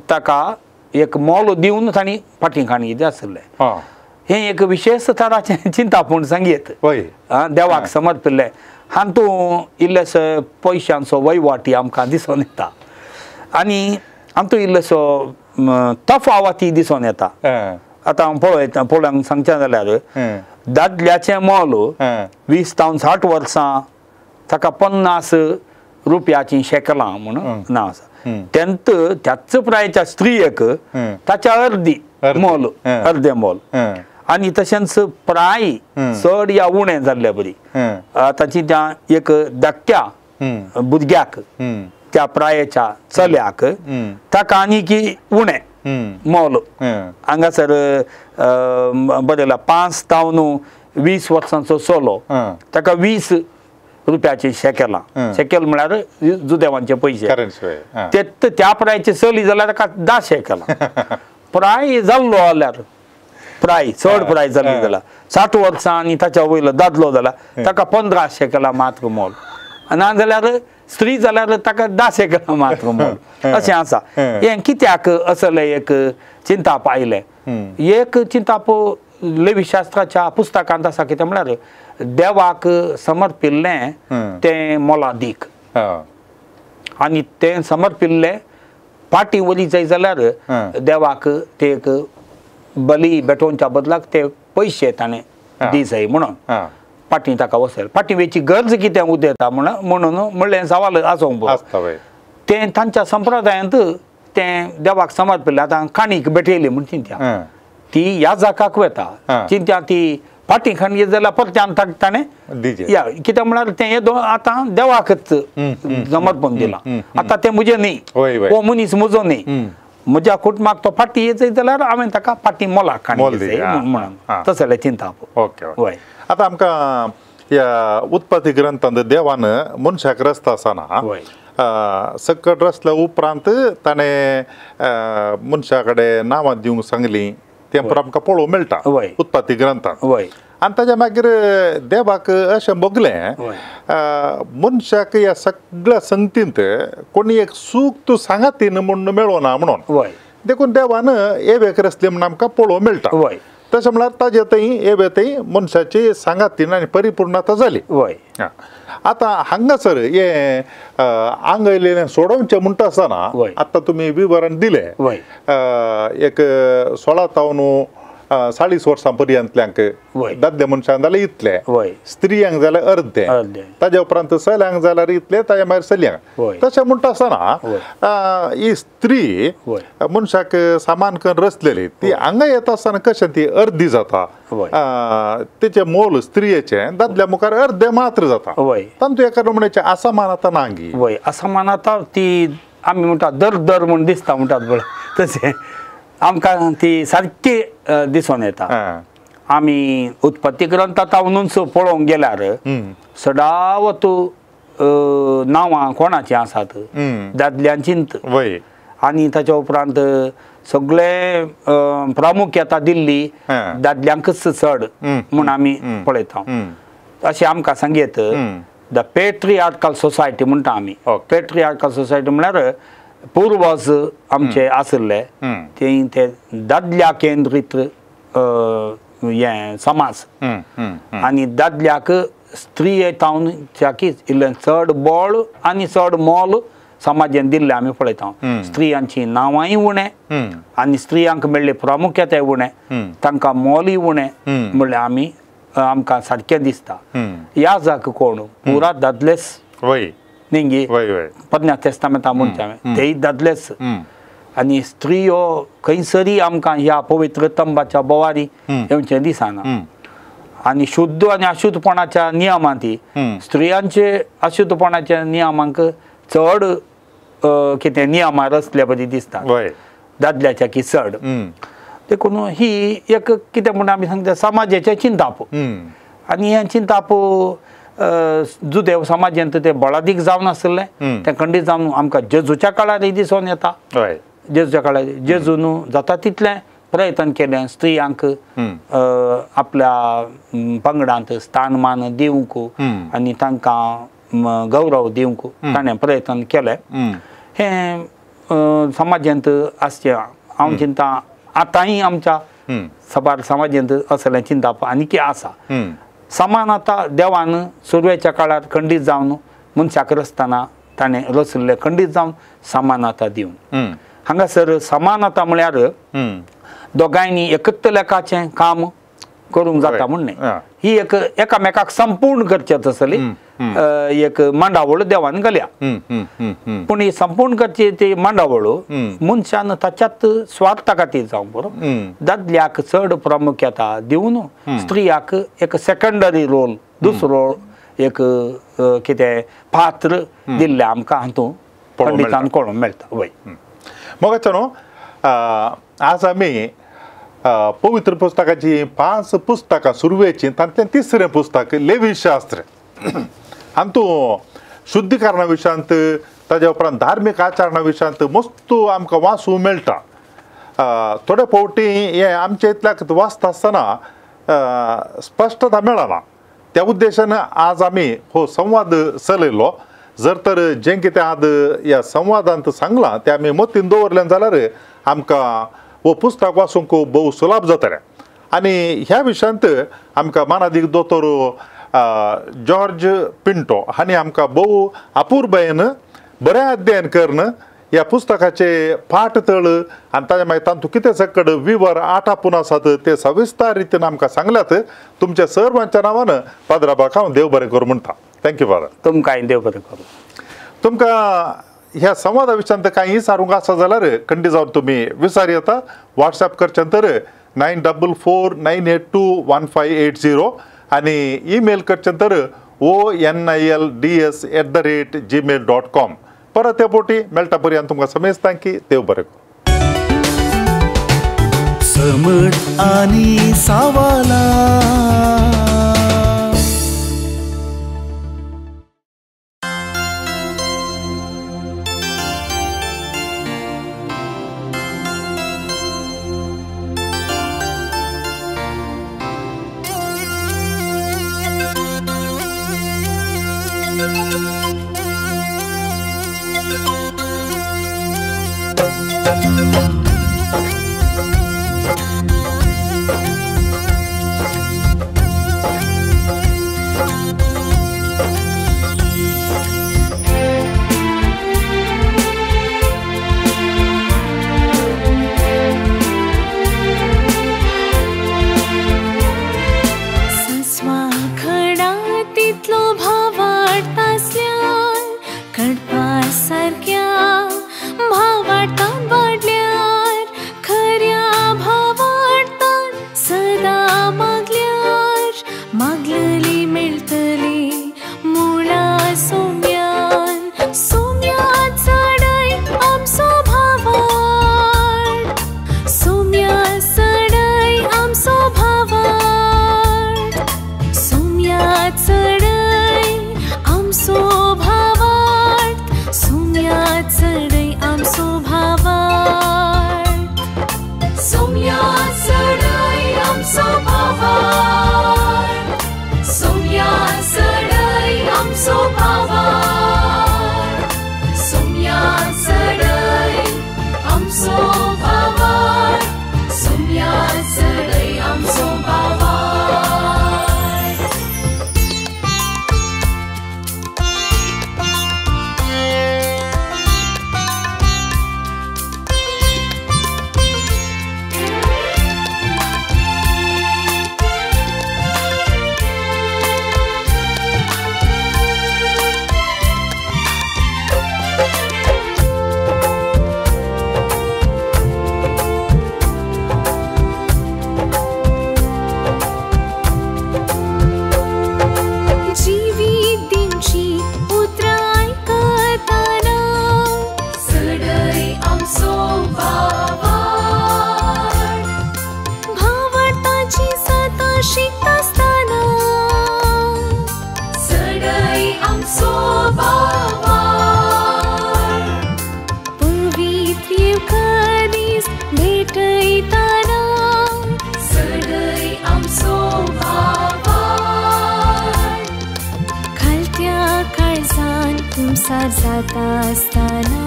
ताका एक मोल दिवन तांणी फाटीं काणी कितें आसलें. हें एक विशेश तराचें चिंताप म्हूण सांगयत देवाक समर्पिल्लें. हातूंत इल्लेसो पयशांचो वयवाटी आमकां दिसून येता आनी हातूंत इल्लेसो तफावती दिसून येता. आतां हांव पळयता, पळोवंक सांगचें जाल्यार दादल्याचें मोल 20 जावन 60 वर्सां ताका 50 रुपयाचीं शेकलां म्हूण नांव आसा. तेंत त्याच प्रायच्या स्त्रियेक ताच्या अर्दी मोल, अर्दें मोल. आनी तशेंच प्राय चड या उणें जाल्ले बरी ताची त्या एक धाकट्या भुरग्याक त्या प्रायेच्या चल्याक ताका आनी की उणें मोल. हांगासर बरयला 5 जावन 20 वर्सांचो चलो ताका 20 रुपयाची शेकेलां. शेकेल म्हळ्यार जुदेवांचे पयशे. ते त्या प्रायचे चली जाल्यार ताका 10 शेकेलां. प्राय जाल्लो जाल्यार प्राय चड प्राय जाल्ली जाल्यार 60 वर्सां आनी ताच्या वयलो दादलो जाल्यार ताका 15 शेकेलां मात्र मोल, ना जाल्यार स्त्री जाल्यार ताका 10 शेकेलां मात्र मोल अशें आसा. हें कित्याक असलें एक चिंताप आयलें? एक चिंताप लेवी शास्त्राच्या पुस्तकांत आसा, कितें म्हळ्यार देवाक समर्पिल्लें तें मोलादीक आनी तें समर्पिल्लें पाटी वली जाय जाल्यार देवाक ते एक बली भेटोवच्या बदलाक ते पयशे ताणें दी जाय म्हणून पाटी ताका वचल. पाटी वेची गरज कितें उदेता म्हणून म्हणलें सवाल आसूंक तें तांच्या संप्रदायांत तें देवाक समर्पिल्लें. आतां काणीक भेटयली म्हूण चिंत्या ती याजकाक वता, चिंत्या ती फाटी खाण जाल्यार परत्यान ताणें या कित्याक म्हळ्यार तें येदो आतां देवाकच समर्पण दिलां, आतां तें म्हजें न्ही, हो मनीस म्हजो न्ही, म्हज्या कुटुंबाक तो फाटी येत जाल्यार हांवें ताका फाटी मोलाक काणी म्हणून तसलें चिंताप. ओके. वय, आतां आमकां ह्या उत्पत्ती ग्रंथांत देवान मनशाक रस्ता आसना सकट रसल्या उपरांत ताणें मनशा कडेन नांवां दिवंक सांगलीं, तें आमकां पळोवंक मेळटा उत्पत्ती ग्रंथांत. आनी ताच्या मागीर देवाक अशें भोगलें मनशाक ह्या सगळ्या संगतींत कोणी एक सूख तूं सांगातीन म्हूण मेळना म्हणून, देखून देवान एवेक रसली म्हूण आमकां पळोवंक मेळटा. तशें म्हळ्यार ताजे थंय एवे थंय मनशाची सांगातीन आनी परिपूर्णता जाली. आतां हांगासर हें आंग आयलेलें सोडोवचें म्हणटा आसतना आतां तुमी विवरण दिलें एक 16 तावन 40 वर्सां पर्यंतल्यांक दादले मनशांक जाल्यार इतले, स्त्रियांक जाल्यार अर्दे, ताज्या उपरांत चल्यांक जाल्यार इतले, ताज्या मागीर चलयांक. तशें म्हणटा आसतना ही स्त्री मनशाक सामान करून रचलेली ती हांगा येता आसतना कशें ती अर्दी जाता, तिचें मोल स्त्रियेचें दादल्या मुखार अर्दे मात्र जाता. तातूंत एका नमुन्याचें असमानता ना गी? वय, असमानता ती आमी म्हणटा दर दर म्हूण दिसता म्हणटात पळय तशें आमकां ती सारकी दिसून येता. आमी उत्पत्ती ग्रंथांत पळोवंक गेल्यार सदावत नांवां कोणाचीं आसात दादल्यांचींत आनी ताच्या उपरांत सगळे प्रामुख्यता दिल्ली दादल्यांकच चड म्हूण आमी पळयता. अशें आमकां सांगयत the patriarchal society म्हणटा आमी. पेट्रियार्कल सोसायटी म्हळ्यार पुर्वज आमचे आशिल्ले ते दादल्या केंद्रीत हें समाज आनी दादल्याक स्त्रिये तावन इल्लें चड बळ आनी चड मोल समाजान दिल्लें आमी पळयता. स्त्रियांची नांवांय उणें आनी स्त्रियांक मेळ्ळी प्रामुख्यताय उणें, तांकां मोलूय उणें म्हणल्यार आमी आमकां सारकें दिसता. याजक कोण पुरा दादलेच न्ही पन्नास तेस्तामेंता म्हणटा हांवें तेय दादलेच आनी स्त्रियो खंयसरी आमकां ह्या पवित्र तंबाच्या बोवारी येवचें दिसना. आनी शुद्ध आनी अशुद्धपणाच्या नियमांत स्त्रियांचे अशुद्धपणाच्या नियमांक चड कितें नियमां रचल्या बरी दिसता दादल्याच्या की चड. देखून ही एक कितें म्हणटा आमी सांगता समाजाचें चिंताप आनी हें चिंताप जुदेव समाजांत तें बळादीक जावन आशिल्लें तें खंडीत जावन आमकां जेजूच्या काळारय दिसून येता. जेजूच्या काळार जेजून जाता तितलें प्रयत्न केलें स्त्रियांक आपल्या पंगडांत स्थानमान दिवंक आनी तांकां गौरव दिवंक ताणें प्रयत्न केलें. हें समाजांत आसचें हांव चिंता आतांय आमच्या साबार समाजांत असलें चिंताप आनीकय आसा. समान आतां देवान सुरवेच्या काळार खंडीत जावन मनशाक रचतना ताणें रचिल्लें खंडीत जावन समानता दिवन हांगासर समानता म्हळ्यार दोगांयनी एकत्र लेखाचें काम करूंक जाता म्हूण न्ही, ही एक एकामेकाक संपूर्ण करचें तसली एक मांडावळ देवान घाल्या. पूण ही संपूर्ण करची ती मांडावळ मनशान ताच्यात स्वार्था खातीर जावं बरो दादल्याक चड प्रामुख्यता दिवन स्त्रियाक एक सेकंडरी रोल दुसरो एक कितें पात्र दिल्लें आमकां हातूंत पंडितान कळोवंक मेळटा. वय मोगाचो न्हू आज आमी पवित्र पुस्तकाची 5 पुस्तकां सुरवेची तांतलें तिसरें पुस्तक लेवीशास्त्र हातूंत शुद्धीकरणा विशयांत ताज्या उपरांत धार्मीक आचरणा विशयांत मस्त आमकां वाचूंक मेळटा. थोडे फावटी हें आमच्या इतल्याक वाचता आसतना स्पश्टता मेळना, त्या उद्देशान आज आमी हो संवाद चलयलो. जर तर जें कितें आज ह्या संवादांत सांगलां तें आमी मतीन दवरलें जाल्यार आमकां हो पुस्तक वाचूंक भोव सुलभ जातलें. आनी ह्या विशयांत आमकां मानादीक दोतोर जॉर्ज पिंटो हांणी आमकां भोव अपुरबायेन बरें अध्ययन करून ह्या पुस्तकाचे पाठ तळ आनी ताज्या मागीर तातूंत कितें सकड विवर आटापून आसात ते सविस्तर रितीन आमकां सांगल्यात. तुमच्या सर्वांच्या नांवान पाद्राबाक हांव देव बरें करूं म्हणटा. Thank you father. तुमकांय देव बरें करूं. तुमकां ह्या संवादा विशयांत कांय विचारूंक आसा जाल्यार खंडीत जावन तुमी विचार येता. वॉट्सएप करचें तर 9449821580 आनी ईमेल करचें तर onilds@gmail.com. परत ते पोटी मेळटा पर्यंत तुमकां समेस्तां की देव बरें करूं. समज आनी सावाला सारक्या भावार्तान वाडल्या. भेटयताना चडय आमचो भावार्थ खालत्या काळजान कुमसार जाता आसतना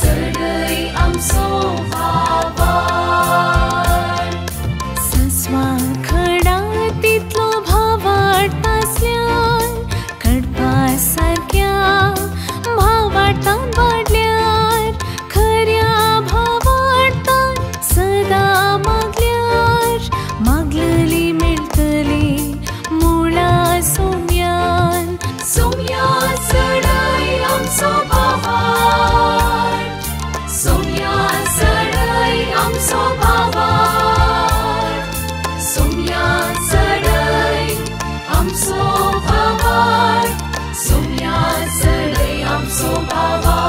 चडय आमचो भावार्थ सांसवां खडा तितलो भावार्थ आसल्यार कडपा सारक्या भावार्थान वाडल्यार खऱ्या भावार्थान सदां मागल्यार मागलली मेळटली मुळा सोम्यान सोम्या चडय आमचो भावार्थ सोम्या चडय आमचो भावार्थ सोम्या चडय आमचो भावार्थ सोम्या चडय आमचो भावार्थ.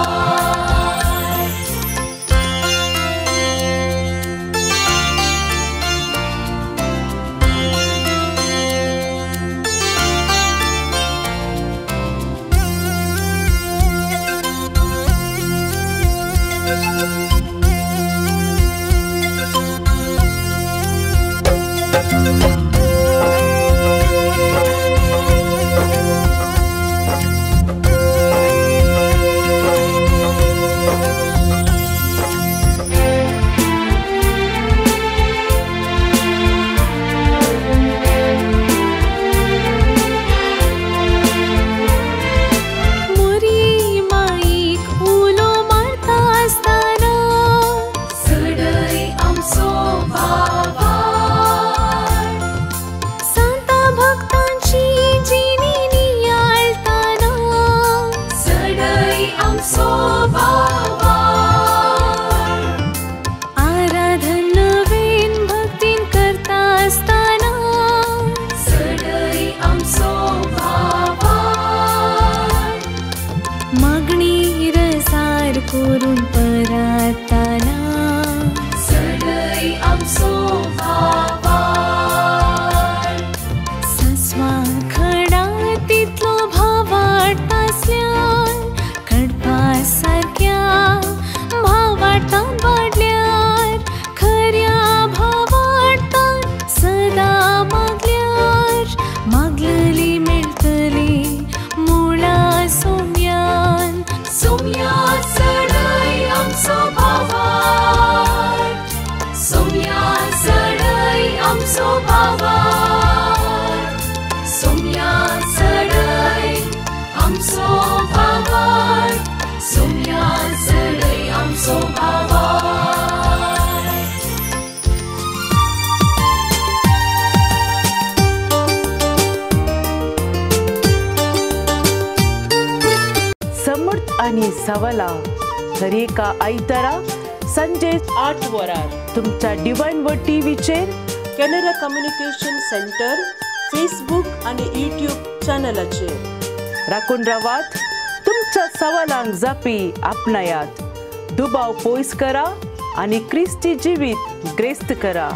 मोरी माईक उलो मारता आसतना चडय आमचो भावार्थ सांता भक्तांची जिणी नियाळताना चडय आमचो भावार्थ आराधन नवीन भक्तीन करता आसतना चडय आमचो भावार्थ मागणी रसार करून परताना चडय आमचो भावार्थ सांसवां खडा तितलो भावार्थ आसल्यार कडपा सारक्या भावार्थान वाडल्यार खऱ्या भावार्थान सदां मागल्यार मागलली मेळटली मुळा सोम्यान सोम्या चडय आमचो भावार्थ सोम्या चडय आमचो भावार्थ सोम्या चडय आमचो भावार्थ सोम्या चडय आमचो भावार्थ. समर्थ आणि सवला दरेका आयतारा संजे 8 वरार तुमच्या डिवायन वर्ड टीव्हीचेर कॅनरा कम्युनिकेशन सेंटर फेसबुक आणि यूट्यूब चॅनलाचेर राखून रावात. तुमच्या सवालांक जापी आपणायात, दुबाव पयस करा आणि क्रिस्ती जिवीत ग्रेस्त करा.